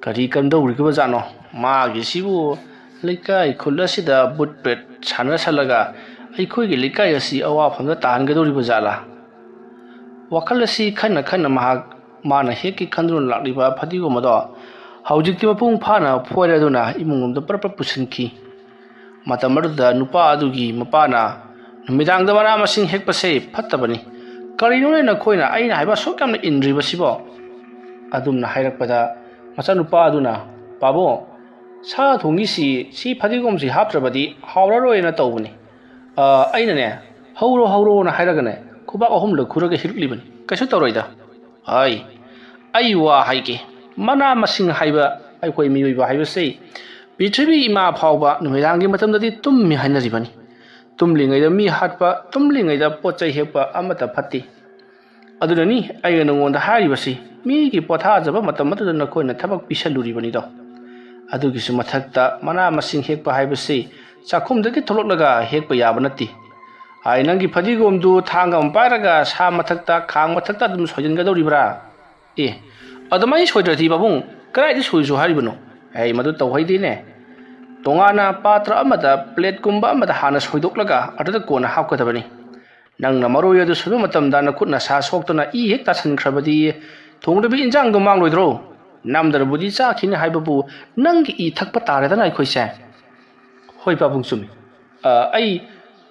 ꯀꯔꯤ ꯀꯝꯗꯧꯔꯤꯕꯖꯥꯠꯅꯣ? ꯃꯥꯒꯤꯁꯤꯕꯨ ꯂꯩꯀꯥꯏ ꯈꯨꯜ ꯑꯁꯤꯗ ꯕꯨꯠ ꯄ꯭ꯔꯦꯠ ꯁꯥꯟꯅꯁꯜꯂꯒ ꯑꯩꯈꯣꯏꯒꯤ ꯂꯩꯀꯥꯏ ꯑꯁꯤ ꯑꯋꯥꯐꯝꯗ ꯇꯥꯍꯟꯒꯗꯧꯔꯤꯕ ꯖꯥꯠꯂꯥ? ꯋꯥꯈꯜ ꯑꯁꯤ ꯈꯟꯅ ꯈꯟꯅ ꯃꯍꯥꯛ ꯃꯥꯅ ꯍꯦꯛꯀꯦ ꯈꯟꯗꯨꯅ ꯂꯥꯛꯂꯤꯕ ꯐꯗꯤꯒꯣꯝ ꯑꯗꯣ ꯍꯧꯖꯤꯛꯇꯤ ꯃꯄꯨꯡ ꯐꯥꯅ ꯐꯣꯏꯔꯗꯨꯅ ꯏꯃꯨꯡ ꯂꯣꯝꯗ ꯄ꯭ꯔꯞ ꯄ꯭ꯔꯞ ꯄꯨꯁꯤꯟꯈꯤ꯫ ꯃꯇꯝ ꯑꯗꯨꯗ ꯅꯨꯄꯥ ꯑꯗꯨꯒꯤ ꯃꯄꯥꯅ, "ꯅꯨꯃꯤꯗꯥꯡꯗ ꯃꯅꯥ ꯃꯁꯤꯡ ꯍꯦꯛꯄꯁꯦ ꯐꯠꯇꯕꯅꯤ꯫ ꯀꯔꯤꯅꯣꯅꯦ ꯅꯈꯣꯏꯅ ꯑꯩꯅ ꯍꯥꯏꯕ ꯑꯁꯨꯛ ꯌꯥꯝꯅ ꯏꯟꯗ꯭ꯔꯤꯕꯁꯤꯕꯣ?" ꯑꯗꯨꯝꯅ ꯍꯥꯏꯔꯛꯄꯗ ꯃꯆꯥꯅꯨꯄꯥ ꯑꯗꯨꯅ, "ꯄꯥꯕꯨꯡ, ꯁꯥ ꯊꯣꯡꯉꯤꯁꯤ ꯁꯤ ꯐꯗꯤꯒꯣꯝꯁꯤ ꯍꯥꯞꯇ꯭ꯔꯕꯗꯤ ꯍꯥꯎꯔꯔꯣꯏꯅ ꯇꯧꯕꯅꯤ꯫ ꯑ, ꯑꯩꯅꯅꯦ, 'ꯍꯧꯔꯣ, ꯍꯧꯔꯣꯅ' ꯍꯥꯏꯔꯒꯅꯦ, ꯈꯨꯕꯥꯛ ꯑꯍꯨꯝꯂꯛ ꯈꯨꯔꯒ ꯍꯤꯔꯨꯛꯂꯤꯕꯅꯤ꯫ ꯀꯩꯁꯨ ꯇꯧꯔꯣꯏꯗ꯫ ꯍꯥꯏ, ꯑꯩ ꯋꯥ ꯍꯥꯏꯒꯦ, ꯃꯅꯥ ꯃꯁꯤꯡ ꯍꯥꯏꯕ ꯑꯩꯈꯣꯏ ꯃꯤꯑꯣꯏꯕ ꯍꯥꯏꯕꯁꯤ ꯄ꯭ꯔꯤꯊꯤꯕꯤ ꯏꯃꯥ ꯐꯥꯎꯕ ꯅꯨꯃꯤꯗꯥꯡꯒꯤ ꯃꯇꯝꯗꯗꯤ ꯇꯨꯝꯃꯤ ꯍꯥꯏꯅꯔꯤꯕꯅꯤ꯫ ꯇꯨꯝꯂꯤꯉꯩꯗ ꯃꯤ ꯍꯥꯠꯄ, ꯇꯨꯝꯂꯤꯉꯩꯗ ꯄꯣꯠ ꯆꯩ ꯍꯦꯛꯄ ꯑꯃꯠꯇ ꯐꯠꯇꯦ꯫ ꯑꯗꯨꯅꯅꯤ ꯑꯩꯅ ꯅꯉꯣꯟꯗ ꯍꯥꯏꯔꯤꯕꯁꯤ, ꯃꯤꯒꯤ ꯄꯣꯊꯥꯖꯕ ꯃꯇꯝ ꯑꯗꯨꯗ ꯅꯈꯣꯏꯅ ꯊꯕꯛ ꯄꯤꯁꯜꯂꯨꯔꯤꯕꯅꯤꯗꯣ꯫ ꯑꯗꯨꯒꯤꯁꯨ ꯃꯊꯛꯇ ꯃꯅꯥ ꯃꯁꯤꯡ ꯍꯦꯛꯄ ꯍꯥꯏꯕꯁꯤ ꯆꯥꯛꯈꯨꯝꯗꯒꯤ ꯊꯣꯛꯂꯛꯂꯒ ꯍꯦꯛꯄ ꯌꯥꯕ ꯅꯠꯇꯦ꯫ ꯍꯥꯏ, ꯅꯪꯒꯤ ꯐꯗꯤꯒꯣꯝꯗꯨ ꯊꯥꯡ ꯑꯃ ꯄꯥꯏꯔꯒ ꯁꯥ ꯃꯊꯛꯇ, ꯈꯥꯡ ꯃꯊꯛꯇ ꯑꯗꯨꯝ ꯁꯣꯏꯖꯤꯟꯒꯗꯧꯔꯤꯕ꯭ꯔꯥ? ꯑꯦ, ꯑꯗꯨꯃꯥꯏꯅ ꯁꯣꯏꯗ꯭ꯔꯗꯤ ꯄꯥꯕꯨꯡ, ꯀꯗꯥꯏꯗ ꯁꯣꯏꯁꯨ ꯍꯥꯏꯔꯤꯕꯅꯣ? ꯑꯩ ꯃꯗꯨ ꯇꯧꯍꯩꯗꯦꯅꯦ꯫ ꯇꯣꯉꯥꯟꯅ ꯄꯥꯇ꯭ꯔ ꯑꯃꯗ ꯄ꯭ꯂꯦꯠꯀꯨꯝꯕ ꯑꯃꯗ ꯍꯥꯟꯅ ꯁꯣꯏꯗꯣꯛꯂꯒ ꯑꯗꯨꯗ ꯀꯣꯟꯅ ꯍꯥꯞꯀꯗꯕꯅꯤ꯫ ꯅꯪꯅ ꯃꯔꯣꯏ ꯑꯗꯨ ꯁꯣꯏꯕ ꯃꯇꯝꯗ ꯅꯈꯨꯠ ꯅꯁꯥ ꯁꯣꯛꯇꯨꯅ ꯏ ꯍꯦꯛ ꯇꯥꯁꯤꯟꯈ꯭ꯔꯕꯗꯤ ꯊꯣꯡꯂꯤꯕ ꯏꯟꯖꯥꯡꯗꯨ ꯃꯥꯡꯂꯣꯏꯗ꯭ꯔꯣ? ꯅꯝꯗꯅꯕꯨꯗꯤ ꯆꯥꯈꯤꯅꯤ ꯍꯥꯏꯕꯕꯨ ꯅꯪꯒꯤ ꯏ ꯊꯛꯄ ꯇꯥꯔꯦꯗꯅ ꯑꯩꯈꯣꯏꯁꯦ꯫ ꯍꯣꯏ ꯄꯥꯕꯨꯡ, ꯆꯨꯝꯃꯤ꯫ ꯑ, ꯑꯩ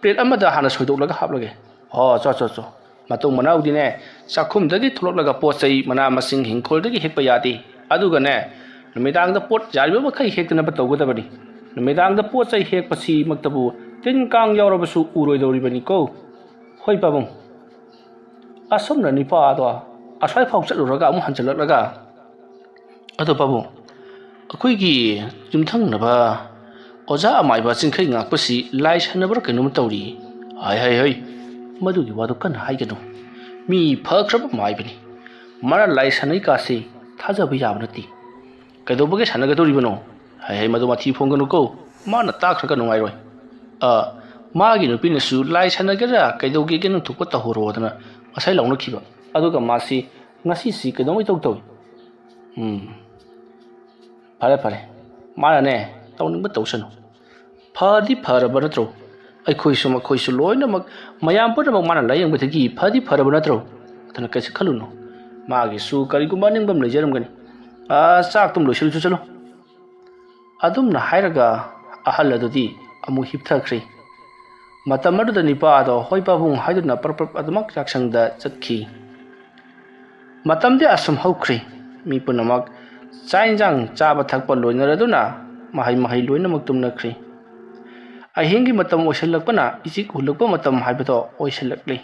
ꯄ꯭ꯂꯦꯠ ꯑꯃꯗ ꯍꯥꯟꯅ ꯁꯣꯏꯗꯣꯛꯂꯒ ꯍꯥꯞꯂꯒꯦ꯫ ꯑꯣ, ꯆꯣ, ꯆꯣ, ꯆꯣ꯫ ꯃꯇꯨꯡ ꯃꯅꯥꯎꯗꯤꯅꯦ, ꯆꯥꯛꯈꯨꯝꯗꯒꯤ ꯊꯣꯛꯂꯛꯂꯒ ꯄꯣꯠ ꯆꯩ, ꯃꯅꯥ ꯃꯁꯤꯡ, ꯍꯤꯡꯈꯣꯜꯗꯒꯤ ꯍꯦꯛꯄ ꯌꯥꯗꯦ꯫ ꯑꯗꯨꯒꯅꯦ, ꯅꯨꯃꯤꯗꯥꯡꯗ ꯄꯣꯠ ꯌꯥꯔꯤꯕ ꯃꯈꯩ ꯍꯦꯛꯇꯅꯕ ꯇꯧꯒꯗꯕꯅꯤ꯫ ꯅꯨꯃꯤꯗꯥꯡꯗ ꯄꯣꯠ ꯆꯩ ꯍꯦꯛꯄꯁꯤꯃꯛꯇꯕꯨ ꯇꯤꯟ ꯀꯥꯡ ꯌꯥꯎꯔꯕꯁꯨ ꯎꯔꯣꯏꯗꯧꯔꯤꯕꯅꯤꯀꯣ꯫ ꯍꯣꯏ ꯄꯥꯕꯨꯡ꯫ ꯑꯁꯨꯝꯅ ꯅꯤꯄꯥꯗꯣ ꯑꯁ꯭ꯋꯥꯏꯐꯥꯎ ꯆꯠꯂꯨꯔꯒ ꯑꯃꯨꯛ ꯍꯟꯖꯜꯂꯛꯂꯒ, "ꯑꯗꯣ ꯄꯥꯕꯨꯡ, ꯑꯩꯈꯣꯏꯒꯤ ꯌꯨꯝꯊꯪꯅꯕ ꯑꯣꯖꯥ ꯑꯃꯥꯏꯕ ꯆꯤꯡꯈꯩ ꯉꯥꯛꯄꯁꯤ ꯂꯥꯏ ꯁꯥꯟꯅꯕ꯭ꯔꯥ ꯀꯩꯅꯣꯝ ꯇꯧꯔꯤ"꯫ "ꯍꯥꯏ, ꯍꯥꯏ, ꯍꯩ, ꯃꯗꯨꯒꯤ ꯋꯥꯗꯨ ꯀꯟꯅ ꯍꯥꯏꯒꯅꯨ꯫ ꯃꯤ ꯐꯈ꯭ꯔꯕ ꯑꯃꯥꯏꯕꯅꯤ꯫ ꯃꯥꯅ ꯂꯥꯏ ꯁꯥꯟꯅꯩ ꯀꯥꯁꯤ ꯊꯥꯖꯕ ꯌꯥꯕ ꯅꯠꯇꯦ"꯫ "ꯀꯩꯗꯧꯕꯒꯤ ꯁꯥꯟꯅꯒꯗꯧꯔꯤꯕꯅꯣ?" "ꯍꯥꯏ, ꯍꯥꯏ, ꯃꯗꯨ ꯃꯊꯤ ꯐꯣꯡꯒꯅꯨꯀꯣ꯫ ꯃꯥꯅ ꯇꯥꯈ꯭ꯔꯒ ꯅꯨꯡꯉꯥꯏꯔꯣꯏ꯫ ꯑ, ꯃꯥꯒꯤ ꯅꯨꯄꯤꯅꯁꯨ ꯂꯥꯏ ꯁꯥꯟꯅꯒꯦꯔꯥ ꯀꯩꯗꯧꯒꯦꯒꯦ ꯅꯪ ꯊꯣꯛꯄ ꯇꯧꯍꯧꯔꯣꯗꯅ ꯉꯁꯥꯏ ꯂꯥꯎꯅꯈꯤꯕ꯫ ꯑꯗꯨꯒ ꯃꯥꯁꯤ ꯉꯁꯤꯁꯤ ꯀꯩꯗꯧꯉꯩ ꯇꯧ ꯇꯧꯏ?" "ꯎꯝ, ꯐꯔꯦ, ꯐꯔꯦ꯫ ꯃꯥꯅꯅꯦ, ꯇꯧꯅꯤꯡꯕ ꯇꯧꯁꯅꯨ꯫ ꯐꯗꯤ ꯐꯔꯕ ꯅꯠꯇ꯭ꯔꯣ? ꯑꯩꯈꯣꯏꯁꯨ ꯃꯈꯣꯏꯁꯨ ꯂꯣꯏꯅꯃꯛ, ꯃꯌꯥꯝ ꯄꯨꯝꯅꯃꯛ ꯃꯥꯅ ꯂꯥꯌꯦꯡꯕꯗꯒꯤ ꯐꯗꯤ ꯐꯔꯕ ꯅꯠꯇ꯭ꯔꯣ? ꯑꯗꯨꯅ ꯀꯩꯁꯨ ꯈꯜꯂꯨꯅꯨ꯫ ꯃꯥꯒꯤꯁꯨ ꯀꯔꯤꯒꯨꯝꯕ ꯑꯅꯤꯡꯕ ꯑꯃ ꯂꯩꯖꯔꯝꯒꯅꯤ꯫ ꯑꯥ, ꯆꯥꯛꯇꯨꯝ ꯂꯣꯏꯁꯤꯜꯂꯨꯆꯣ ꯆꯠꯂꯣ"꯫ ꯑꯗꯨꯝꯅ ꯍꯥꯏꯔꯒ ꯑꯍꯜ ꯑꯗꯨꯗꯤ ꯑꯃꯨꯛ ꯍꯤꯞꯊꯈ꯭ꯔꯦ꯫ ꯃꯇꯝ ꯑꯗꯨꯗ ꯅꯤꯄꯥ ꯑꯗꯣ "ꯍꯣꯏ ꯄꯥꯕꯨꯡ" ꯍꯥꯏꯗꯨꯅ ꯄ꯭ꯔꯞ ꯄ꯭ꯔꯞ ꯑꯗꯨꯃꯛ ꯆꯥꯛꯁꯪꯗ ꯆꯠꯈꯤ꯫ ꯃꯇꯝꯗꯤ ꯑꯁꯨꯝ ꯍꯧꯈ꯭ꯔꯦ꯫ ꯃꯤ ꯄꯨꯝꯅꯃꯛ ꯆꯥꯛ ꯏꯟꯖꯥꯡ ꯆꯥꯕ ꯊꯛꯄ ꯂꯣꯏꯅꯔꯗꯨꯅ ꯃꯍꯩ ꯃꯍꯩ ꯂꯣꯏꯅꯃꯛ ꯇꯨꯝꯅꯈ꯭ꯔꯦ꯫ ꯑꯍꯤꯡꯒꯤ ꯃꯇꯝ ꯑꯣꯏꯁꯤꯜꯂꯛꯄꯅ ꯏꯆꯤꯛ ꯍꯨꯜꯂꯛꯄ ꯃꯇꯝ ꯍꯥꯏꯕꯗꯣ ꯑꯣꯏꯁꯤꯜꯂꯛꯂꯤ꯫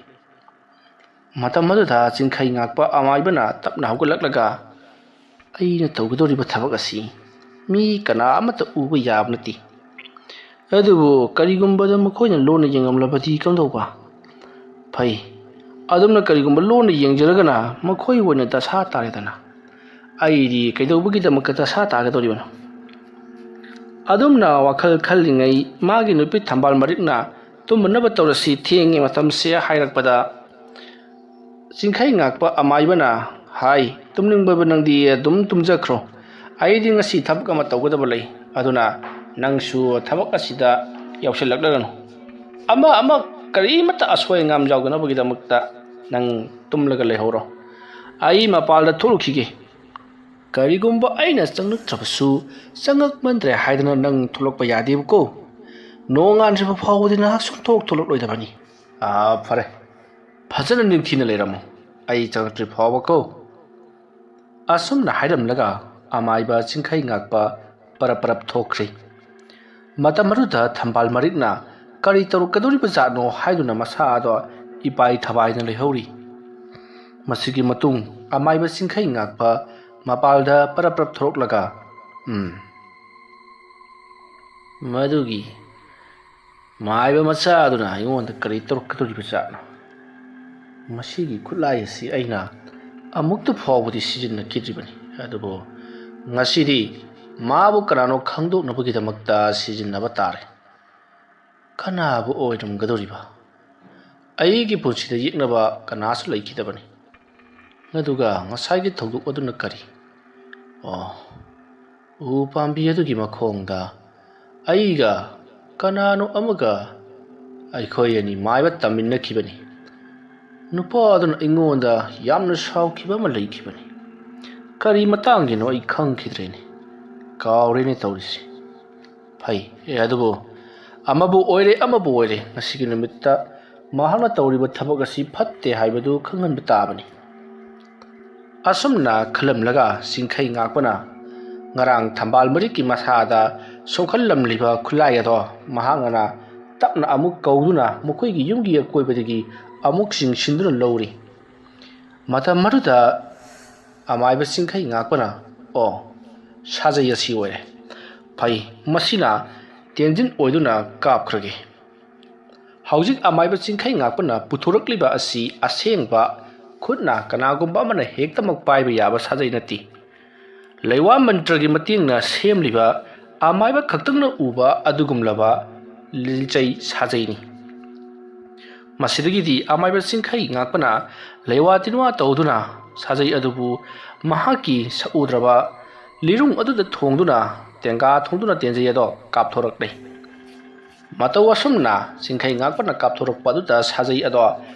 ꯃꯇꯝ ꯑꯗꯨꯗ ꯆꯤꯡꯈꯩ ꯉꯥꯛꯄ ꯑꯃꯥꯏꯕꯅ ꯇꯞꯅ ꯍꯧꯒꯠꯂꯛꯂꯒ, "ꯑꯩꯅ ꯇꯧꯒꯗꯧꯔꯤꯕ ꯊꯕꯛ ꯑꯁꯤ ꯃꯤ ꯀꯅꯥ ꯑꯃꯠꯇ ꯎꯕ ꯌꯥꯕ ꯅꯠꯇꯦ꯫ ꯑꯗꯨꯕꯨ ꯀꯔꯤꯒꯨꯝꯕꯗ ꯃꯈꯣꯏꯅ ꯂꯣꯟꯅ ꯌꯦꯡꯂꯝꯂꯕꯗꯤ ꯀꯝꯗꯧꯕ? ꯐꯩ, ꯑꯗꯨꯝꯅ ꯀꯔꯤꯒꯨꯝꯕ ꯂꯣꯟꯅ ꯌꯦꯡꯖꯔꯒꯅ ꯃꯈꯣꯏ ꯑꯣꯏꯅ ꯗꯁꯥ ꯇꯥꯔꯦꯗꯅ꯫ ꯑꯩꯗꯤ ꯀꯩꯗꯧꯕꯒꯤꯗꯃꯛꯇ ꯗꯁꯥ ꯇꯥꯒꯗꯧꯔꯤꯕꯅꯣ?" ꯑꯗꯨꯝꯅ ꯋꯥꯈꯜ ꯈꯜꯂꯤꯉꯩ ꯃꯥꯒꯤ ꯅꯨꯄꯤ ꯊꯝꯕꯥꯜ ꯃꯔꯤꯛꯅ "ꯇꯨꯝꯃꯅꯕ ꯇꯧꯔꯁꯤ, ꯊꯦꯡꯉꯦ ꯃꯇꯝꯁꯦ" ꯍꯥꯏꯔꯛꯄꯗ, ꯆꯤꯡꯈꯩ ꯉꯥꯛꯄ ꯑꯃꯥꯏꯕꯅ ꯍꯥꯏ, ꯇꯨꯝꯅꯤꯡꯕꯕꯨ ꯅꯪꯗꯤ ꯑꯗꯨꯝ ꯇꯨꯝꯖꯈ꯭ꯔꯣ꯫ ꯑꯩꯗꯤ ꯉꯁꯤ ꯊꯕꯛ ꯑꯃ ꯇꯧꯒꯗꯕ ꯂꯩ, ꯑꯗꯨꯅ ꯅꯪꯁꯨ ꯊꯕꯛ ꯑꯁꯤꯗ ꯌꯥꯎꯁꯤꯜꯂꯛꯂꯒꯅꯨ꯫ ꯑꯃ ꯑꯃ ꯀꯔꯤꯃꯠꯇ ꯑꯁꯣꯏ ꯑꯉꯥꯝ ꯌꯥꯎꯗꯅꯕꯒꯤꯗꯃꯛꯇ ꯅꯪ ꯇꯨꯝꯂꯒ ꯂꯩꯍꯧꯔꯣ꯫ ꯑꯩ ꯃꯄꯥꯟꯗ ꯊꯣꯛꯂꯨꯈꯤꯒꯦ꯫ ꯀꯔꯤꯒꯨꯝꯕ ꯑꯩꯅ ꯆꯪꯂꯛꯇ꯭ꯔꯕꯁꯨ, ꯆꯪꯉꯛꯃꯟꯗ꯭ꯔꯦ ꯍꯥꯏꯗꯅ ꯅꯪ ꯊꯣꯛꯂꯛꯄ ꯌꯥꯗꯦꯕꯀꯣ꯫ ꯅꯣꯡꯉꯥꯟꯗ꯭ꯔꯤꯕ ꯐꯥꯎꯕꯗꯤ ꯅꯍꯥꯛ ꯁꯨꯡꯊꯣꯛ ꯊꯣꯛꯂꯛꯂꯣꯏꯗꯕꯅꯤ꯫ ꯑꯥ, ꯐꯔꯦ꯫ ꯐꯖꯅ ꯅꯤꯡꯊꯤꯅ ꯂꯩꯔꯝꯃꯨ꯫ ꯑꯩ ꯆꯪꯉꯛꯇ꯭ꯔꯤ ꯐꯥꯎꯕꯀꯣ꯫ ꯑꯁꯨꯝꯅ ꯍꯥꯏꯔꯝꯂꯒ ꯑꯃꯥꯏꯕ ꯆꯤꯡꯈꯩ ꯉꯥꯛꯄ ꯄꯔꯞ ꯄꯔꯞ ꯊꯣꯛꯈ꯭ꯔꯦ꯫ ꯃꯇꯝ ꯑꯗꯨꯗ ꯊꯝꯕꯥꯜ ꯃꯔꯤꯛꯅ ꯀꯔꯤ ꯇꯧꯔꯛꯀꯗꯧꯔꯤꯕꯖꯥꯠꯅꯣ ꯍꯥꯏꯗꯨꯅ ꯃꯁꯥ ꯑꯗꯣ ꯏꯄꯥꯏ ꯊꯕꯥꯏꯅ ꯂꯩꯍꯧꯔꯤ꯫ ꯃꯁꯤꯒꯤ ꯃꯇꯨꯡ ꯑꯃꯥꯏꯕ ꯆꯤꯡꯈꯩ ꯉꯥꯛꯄ ꯃꯄꯥꯜꯗ ꯄꯔꯞ ꯄꯔꯞ ꯊꯣꯔꯛꯂꯒ, "ꯎꯝ, ꯃꯗꯨꯒꯤ ꯃꯥꯏꯕ ꯃꯆꯥ ꯑꯗꯨꯅ ꯑꯩꯉꯣꯟꯗ ꯀꯔꯤ ꯇꯧꯔꯛꯀꯗꯧꯔꯤꯕꯖꯥꯠꯅꯣ? ꯃꯁꯤꯒꯤ ꯈꯨꯠꯂꯥꯏ ꯑꯁꯤ ꯑꯩꯅ ꯑꯃꯨꯛꯇ ꯐꯥꯎꯕꯗꯤ ꯁꯤꯖꯤꯟꯅꯈꯤꯗ꯭ꯔꯤꯕꯅꯤ, ꯑꯗꯨꯕꯨ ꯉꯁꯤꯗꯤ ꯃꯥꯕꯨ ꯀꯅꯥꯅꯣ ꯈꯪꯗꯣꯛꯅꯕꯒꯤꯗꯃꯛꯇ ꯁꯤꯖꯤꯟꯅꯕ ꯇꯥꯔꯦ꯫ ꯀꯅꯥꯕꯨ ꯑꯣꯏꯔꯝꯒꯗꯧꯔꯤꯕ? ꯑꯩꯒꯤ ꯄꯨꯟꯁꯤꯗ ꯌꯦꯛꯅꯕ ꯀꯅꯥꯁꯨ ꯂꯩꯈꯤꯗꯕꯅꯤ꯫ ꯑꯗꯨꯒ ꯉꯁꯥꯏꯒꯤ ꯊꯧꯗꯣꯛ ꯑꯗꯨꯅ ꯀꯔꯤ? ꯑꯣ, ꯎ ꯄꯥꯝꯕꯤ ꯑꯗꯨꯒꯤ ꯃꯈꯣꯡꯗ ꯑꯩꯒ ꯀꯅꯥꯅꯣ ꯑꯃꯒ ꯑꯩꯈꯣꯏ ꯑꯅꯤ ꯃꯥꯏꯕ ꯇꯝꯃꯤꯟꯅꯈꯤꯕꯅꯤ꯫ ꯅꯨꯄꯥ ꯑꯗꯨꯅ ꯑꯩꯉꯣꯟꯗ ꯌꯥꯝꯅ ꯁꯥꯎꯈꯤꯕ ꯑꯃ ꯂꯩꯈꯤꯕꯅꯤ꯫ ꯀꯔꯤ ꯃꯇꯥꯡꯒꯤꯅꯣ ꯑꯩ ꯈꯪꯈꯤꯗ꯭ꯔꯦꯅꯦ, ꯀꯥꯎꯔꯦꯅꯦ ꯇꯧꯔꯤꯁꯦ꯫ ꯐꯩ, ꯑꯦ, ꯑꯗꯨꯕꯨ ꯑꯃꯕꯨ ꯑꯣꯏꯔꯦ, ꯑꯃꯕꯨ ꯑꯣꯏꯔꯦ, ꯉꯁꯤꯒꯤ ꯅꯨꯃꯤꯠꯇ ꯃꯍꯥꯛꯅ ꯇꯧꯔꯤꯕ ꯊꯕꯛ ꯑꯁꯤ ꯐꯠꯇꯦ ꯍꯥꯏꯕꯗꯨ ꯈꯪꯍꯟꯕ ꯇꯥꯕꯅꯤ꯫ ꯑꯁꯨꯝꯅ ꯈꯜꯂꯝꯂꯒ ꯆꯤꯡꯈꯩ ꯉꯥꯛꯄꯅ ꯉꯔꯥꯡ ꯊꯝꯕꯥꯜ ꯃꯔꯤꯛꯀꯤ ꯃꯁꯥꯗ ꯁꯣꯛꯍꯜꯂꯝꯂꯤꯕ ꯈꯨꯠꯂꯥꯏ ꯑꯗꯣ ꯃꯍꯥꯛꯅ ꯇꯞꯅ ꯑꯃꯨꯛ ꯀꯧꯗꯨꯅ ꯃꯈꯣꯏꯒꯤ ꯌꯨꯝꯒꯤ ꯑꯀꯣꯏꯕꯗꯒꯤ ꯑꯃꯨꯛ ꯆꯤꯡꯁꯤꯟꯗꯨꯅ ꯂꯧꯔꯤ꯫ ꯃꯇꯝ ꯑꯗꯨꯗ ꯑꯃꯥꯏꯕ ꯆꯤꯡꯈꯩ ꯉꯥꯛꯄꯅ, "ꯑꯣ, ꯁꯥꯖꯩ ꯑꯁꯤ ꯑꯣꯏꯔꯦ꯫ ꯐꯩ, ꯃꯁꯤꯅ ꯇꯦꯟꯖꯤꯟ ꯑꯣꯏꯗꯨꯅ ꯀꯥꯞꯈ꯭ꯔꯒꯦ꯫" ꯍꯧꯖꯤꯛ ꯑꯃꯥꯏꯕ ꯆꯤꯡꯈꯩ ꯉꯥꯛꯄꯅ ꯄꯨꯊꯣꯔꯛꯂꯤꯕ ꯑꯁꯤ ꯑꯁꯦꯡꯕ ꯈꯨꯠꯅ ꯀꯅꯥꯒꯨꯝꯕ ꯑꯃꯅ ꯍꯦꯛꯇꯃꯛ ꯄꯥꯏꯕ ꯌꯥꯕ ꯁꯥꯖꯩ ꯅꯠꯇꯦ꯫ ꯂꯩꯋꯥ ꯃꯟꯇ꯭ꯔꯒꯤ ꯃꯇꯦꯡꯅ ꯁꯦꯝꯂꯤꯕ ꯑꯃꯥꯏꯕ ꯈꯛꯇꯪꯅ ꯎꯕ ꯑꯗꯨꯒꯨꯝꯂꯕ ꯂꯤꯆꯩ ꯁꯥꯖꯩꯅꯤ꯫ ꯃꯁꯤꯗꯒꯤꯗꯤ ꯑꯃꯥꯏꯕ ꯆꯤꯡꯈꯩ ꯉꯥꯛꯄꯅ ꯂꯩꯋꯥ ꯇꯤꯟꯋꯥ ꯇꯧꯗꯨꯅ ꯁꯥꯖꯩ ꯑꯗꯨꯕꯨ ꯃꯍꯥꯛꯀꯤ ꯁꯛꯎꯗ꯭ꯔꯕ ꯂꯤꯔꯨꯡ ꯑꯗꯨꯗ ꯊꯣꯡꯗꯨꯅ ꯇꯦꯡꯒꯥ ꯊꯣꯡꯗꯨꯅ ꯇꯦꯟꯖꯩ ꯑꯗꯣ ꯀꯥꯞꯊꯣꯔꯛꯂꯦ꯫ ꯃꯇꯧ ꯑꯁꯨꯝꯅ ꯆꯤꯡꯈꯩ ꯉꯥꯛꯄꯅ ꯀꯥꯞꯊꯣꯔꯛꯄ ꯑꯗꯨꯗ ꯁꯥꯖꯩ ꯑꯗꯣ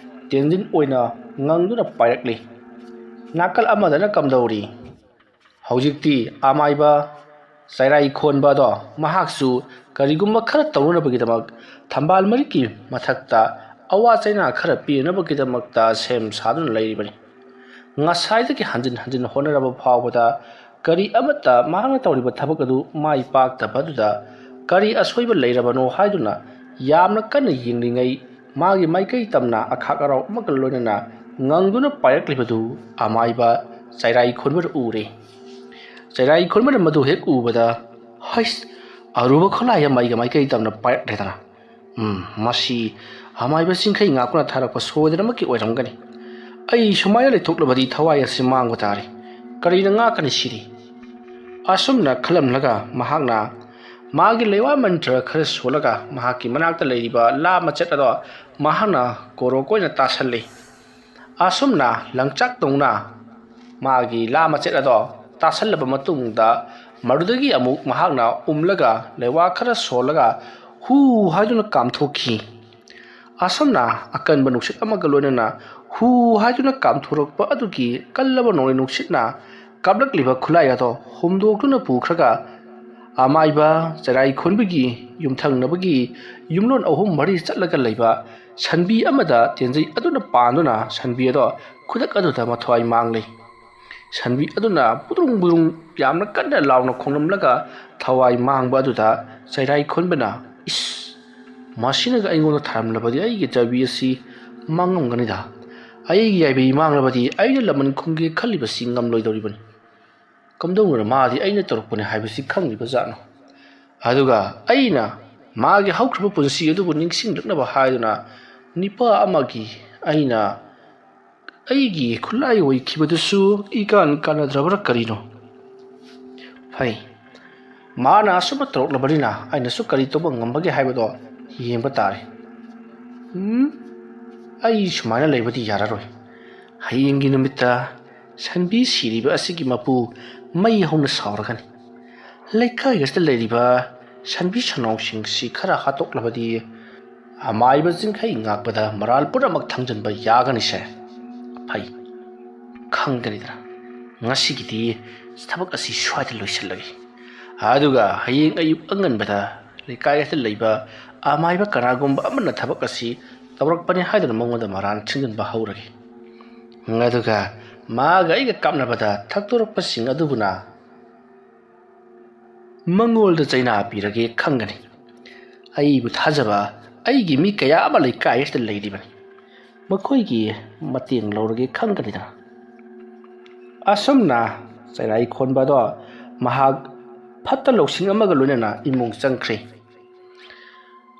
ꯇꯦꯟꯖꯤꯟ ꯑꯣꯏꯅ ꯉꯪꯗꯨꯅ ꯄꯥꯏꯔꯛꯂꯤ꯫ ꯅꯥꯀꯜ ꯑꯃꯗꯅ ꯀꯝꯗꯧꯔꯤ? ꯍꯧꯖꯤꯛꯇꯤ ꯑꯃꯥꯏꯕ ꯆꯩꯔꯥꯏ ꯈꯣꯟꯕ ꯑꯗꯣ ꯃꯍꯥꯛꯁꯨ ꯀꯔꯤꯒꯨꯝꯕ ꯈꯔ ꯇꯧꯅꯅꯕꯒꯤꯗꯃꯛ ꯊꯝꯕꯥꯜ ꯃꯔꯤꯛꯀꯤ ꯃꯊꯛꯇ ꯑꯋꯥ ꯆꯩꯅꯥ ꯈꯔ ꯄꯤꯅꯅꯕꯒꯤꯗꯃꯛꯇ ꯁꯦꯝ ꯁꯥꯗꯨꯅ ꯂꯩꯔꯤꯕꯅꯤ꯫ ꯉꯁꯥꯏꯗꯒꯤ ꯍꯟꯖꯤꯟ ꯍꯟꯖꯤꯟ ꯍꯣꯠꯅꯔꯕ ꯐꯥꯎꯕꯗ ꯀꯔꯤ ꯑꯃꯠꯇ ꯃꯍꯥꯛꯅ ꯇꯧꯔꯤꯕ ꯊꯕꯛ ꯑꯗꯨ ꯃꯥꯏ ꯄꯥꯛꯇꯕ ꯑꯗꯨꯗ ꯀꯔꯤ ꯑꯁꯣꯏꯕ ꯂꯩꯔꯕꯅꯣ ꯍꯥꯏꯗꯨꯅ ꯌꯥꯝꯅ ꯀꯟꯅ ꯌꯦꯡꯂꯤꯉꯩ ꯃꯥꯒꯤ ꯃꯥꯏꯀꯩ ꯇꯝꯅ ꯑꯈꯥꯛ ꯑꯔꯥꯎ ꯑꯃꯒ ꯂꯣꯏꯅꯅ ꯉꯪꯗꯨꯅ ꯄꯥꯏꯔꯛꯂꯤꯕꯗꯨ ꯑꯃꯥꯏꯕ ꯆꯩꯔꯥꯏ ꯈꯣꯟꯕꯅ ꯎꯔꯦ꯫ ꯆꯩꯔꯥꯏ ꯈꯣꯟꯕꯅ ꯃꯗꯨ ꯍꯦꯛ ꯎꯕꯗ, "ꯍꯩꯁ, ꯑꯔꯨꯕ ꯈꯨꯠꯂꯥꯏ ꯑꯃ ꯑꯩꯒ ꯃꯥꯏꯀꯩ ꯇꯝꯅ ꯄꯥꯏꯔꯛꯂꯦꯗꯅ꯫ ꯎꯝ, ꯃꯁꯤ ꯑꯃꯥꯏꯕ ꯆꯤꯡꯈꯩ ꯉꯥꯛꯄꯅ ꯊꯥꯔꯛꯄ ꯁꯣꯏꯗꯅꯃꯛꯀꯤ ꯑꯣꯏꯔꯝꯒꯅꯤ꯫ ꯑꯩ ꯁꯨꯃꯥꯏꯅ ꯂꯩꯊꯣꯛꯂꯕꯗꯤ ꯊꯋꯥꯏ ꯑꯁꯤ ꯃꯥꯡꯕ ꯇꯥꯔꯦ꯫ ꯀꯔꯤꯅ ꯉꯥꯛꯀꯅꯤ ꯁꯤꯗꯤ?" ꯑꯁꯨꯝꯅ ꯈꯜꯂꯝꯂꯒ ꯃꯍꯥꯛꯅ ꯃꯥꯒꯤ ꯂꯩꯋꯥ ꯃꯟꯇ꯭ꯔ ꯈꯔ ꯁꯣꯜꯂꯒ ꯃꯍꯥꯛꯀꯤ ꯃꯅꯥꯛꯇ ꯂꯩꯔꯤꯕ ꯂꯥ ꯃꯆꯦꯠ ꯑꯗꯣ ꯃꯍꯥꯛꯅ ꯀꯣꯔꯣꯛ ꯑꯣꯏꯅ ꯇꯥꯁꯜꯂꯤ꯫ ꯑꯁꯨꯝꯅ ꯂꯪꯆꯥꯛ ꯇꯧꯅ ꯃꯥꯒꯤ ꯂꯥ ꯃꯆꯦꯠ ꯑꯗꯣ ꯇꯥꯁꯜꯂꯕ ꯃꯇꯨꯡꯗ ꯃꯗꯨꯗꯒꯤ ꯑꯃꯨꯛ ꯃꯍꯥꯛꯅ ꯎꯝꯂꯒ ꯂꯩꯋꯥ ꯈꯔ ꯁꯣꯜꯂꯒ ꯍꯨ ꯍꯥꯏꯗꯨꯅ ꯀꯥꯝꯊꯣꯛꯈꯤ꯫ ꯑꯁꯨꯝꯅ ꯑꯀꯟꯕ ꯅꯨꯡꯁꯤꯠ ꯑꯃꯒ ꯂꯣꯏꯅꯅ ꯍꯨ ꯍꯥꯏꯗꯨꯅ ꯀꯥꯝꯊꯣꯔꯛꯄ ꯑꯗꯨꯒꯤ ꯀꯜꯂꯕ ꯅꯣꯡꯂꯩ ꯅꯨꯡꯁꯤꯠꯅ ꯀꯥꯞꯂꯛꯂꯤꯕ ꯈꯨꯠꯂꯥꯏ ꯑꯗꯣ ꯍꯨꯝꯗꯣꯛꯇꯨꯅ ꯄꯨꯈ꯭ꯔꯒ ꯑꯃꯥꯏꯕ ꯆꯩꯔꯥꯏ ꯈꯣꯟꯕꯒꯤ ꯌꯨꯝꯊꯪꯅꯕꯒꯤ ꯌꯨꯝꯂꯣꯟ ꯑꯍꯨꯝ ꯃꯔꯤ ꯆꯠꯂꯒ ꯂꯩꯕ ꯁꯟꯕꯤ ꯑꯃꯗ ꯇꯦꯟꯖꯩ ꯑꯗꯨꯅ ꯄꯥꯟꯗꯨꯅ ꯁꯟꯕꯤ ꯑꯗꯣ ꯈꯨꯗꯛ ꯑꯗꯨꯗ ꯃꯊ꯭ꯋꯥꯏ ꯃꯥꯡꯂꯦ꯫ ꯁꯟꯕꯤ ꯑꯗꯨꯅ ꯕꯨꯗ꯭ꯔꯨꯡ ꯕꯨꯗ꯭ꯔꯨꯡ ꯌꯥꯝꯅ ꯀꯟꯅ ꯂꯥꯎꯅ ꯈꯣꯡꯂꯝꯂꯒ ꯊꯋꯥꯏ ꯃꯥꯡꯕ ꯑꯗꯨꯗ ꯆꯩꯔꯥꯏ ꯈꯣꯟꯕꯅ, "ꯏꯁ, ꯃꯁꯤꯅꯒ ꯑꯩꯉꯣꯟꯗ ꯊꯥꯔꯝꯂꯕꯗꯤ ꯑꯩꯒꯤ ꯆꯥꯕꯤ ꯑꯁꯤ ꯃꯥꯡꯉꯝꯒꯅꯤꯗ꯫ ꯑꯩꯒꯤ ꯌꯥꯏꯕꯤ ꯃꯥꯡꯂꯕꯗꯤ ꯑꯩꯅ ꯂꯃꯟ ꯈꯨꯝꯒꯦ ꯈꯜꯂꯤꯕꯁꯤ ꯉꯝꯂꯣꯏꯗꯧꯔꯤꯕꯅꯤ꯫ ꯀꯝꯗꯧꯅ ꯃꯥꯗꯤ ꯑꯩꯅ ꯇꯧꯔꯛꯄꯅꯤ ꯍꯥꯏꯕꯁꯤ ꯈꯪꯂꯤꯕ ꯖꯥꯠꯅꯣ? ꯑꯗꯨꯒ ꯑꯩꯅ ꯃꯥꯒꯤ ꯍꯧꯈ꯭ꯔꯕ ꯄꯨꯟꯁꯤ ꯑꯗꯨꯕꯨ ꯅꯤꯡꯁꯤꯡꯂꯛꯅꯕ ꯍꯥꯏꯗꯨꯅ ꯅꯤꯄꯥ ꯑꯃꯒꯤ ꯑꯩꯅ ꯑꯩꯒꯤ ꯈꯨꯠꯂꯥꯏ ꯑꯣꯏꯈꯤꯕꯗꯨꯁꯨ ꯏꯀꯥꯟ ꯀꯥꯟꯅꯗ꯭ꯔꯕ꯭ꯔꯥ ꯀꯔꯤꯅꯣ? ꯐꯩ, ꯃꯥꯅ ꯑꯁꯨꯝꯅ ꯇꯧꯔꯛꯂꯕꯅꯤꯅ ꯑꯩꯅꯁꯨ ꯀꯔꯤ ꯇꯧꯕ ꯉꯝꯕꯒꯦ ꯍꯥꯏꯕꯗꯣ ꯌꯦꯡꯕ ꯇꯥꯔꯦ꯫ ꯎꯝ, ꯑꯩ ꯁꯨꯃꯥꯏꯅ ꯂꯩꯕꯗꯤ ꯌꯥꯔꯔꯣꯏ꯫ ꯍꯌꯦꯡꯒꯤ ꯅꯨꯃꯤꯠꯇ ꯁꯟꯕꯤ ꯁꯤꯔꯤꯕ ꯑꯁꯤꯒꯤ ꯃꯄꯨ ꯃꯩ ꯍꯧꯅ ꯁꯥꯎꯔꯒꯅꯤ꯫ ꯂꯩꯀꯥꯏ ꯑꯁꯤꯗ ꯂꯩꯔꯤꯕ ꯁꯟꯕꯤ ꯁꯟꯅꯥꯎꯁꯤꯡꯁꯤ ꯈꯔ ꯍꯥꯠꯇꯣꯛꯂꯕꯗꯤ ꯑꯃꯥꯏꯕ ꯆꯤꯡꯈꯩ ꯉꯥꯛꯄꯗ ꯃꯔꯥꯜ ꯄꯨꯝꯅꯃꯛ ꯊꯥꯡꯖꯤꯟꯕ ꯌꯥꯒꯅꯤꯁꯦ꯫ ꯐꯩ, ꯈꯪꯒꯅꯤꯗꯅ꯫ ꯉꯁꯤꯒꯤꯗꯤ ꯊꯕꯛ ꯑꯁꯤ ꯁ꯭ꯋꯥꯏꯗ ꯂꯣꯏꯁꯤꯜꯂꯒꯦ꯫ ꯑꯗꯨꯒ ꯍꯌꯦꯡ ꯑꯌꯨꯛ ꯑꯉꯟꯕꯗ ꯂꯩꯀꯥꯏ ꯑꯁꯤꯗ ꯂꯩꯕ ꯑꯃꯥꯏꯕ ꯀꯅꯥꯒꯨꯝꯕ ꯑꯃꯅ ꯊꯕꯛ ꯑꯁꯤ ꯇꯧꯔꯛꯄꯅꯤ ꯍꯥꯏꯗꯨꯅ ꯃꯉꯣꯟꯗ ꯃꯔꯥꯜ ꯊꯤꯡꯖꯤꯟꯕ ꯍꯧꯔꯒꯦ꯫ ꯑꯗꯨꯒ ꯃꯥꯒ ꯑꯩꯒ ꯀꯥꯞꯅꯕꯗ ꯊꯛꯇꯣꯔꯛꯄꯁꯤꯡ ꯑꯗꯨꯕꯨꯅ ꯃꯉꯣꯟꯗ ꯆꯩꯅꯥ ꯄꯤꯔꯒꯦ ꯈꯪꯒꯅꯤ꯫ ꯑꯩꯕꯨ ꯊꯥꯖꯕ ꯑꯩꯒꯤ ꯃꯤ ꯀꯌꯥ ꯑꯃ ꯂꯩꯀꯥꯏ ꯑꯁꯤꯗ ꯂꯩꯔꯤꯕꯅꯤ꯫ ꯃꯈꯣꯏꯒꯤ ꯃꯇꯦꯡ ꯂꯧꯔꯒꯦ ꯈꯪꯒꯅꯤꯗꯅ꯫ ꯑꯁꯨꯝꯅ ꯆꯩꯔꯥꯏ ꯈꯣꯟꯕ ꯑꯗꯣ ꯃꯍꯥꯛ ꯐꯠꯇ ꯂꯧꯁꯤꯡ ꯑꯃꯒ ꯂꯣꯏꯅꯅ ꯏꯃꯨꯡ ꯆꯪꯈ꯭ꯔꯦ꯫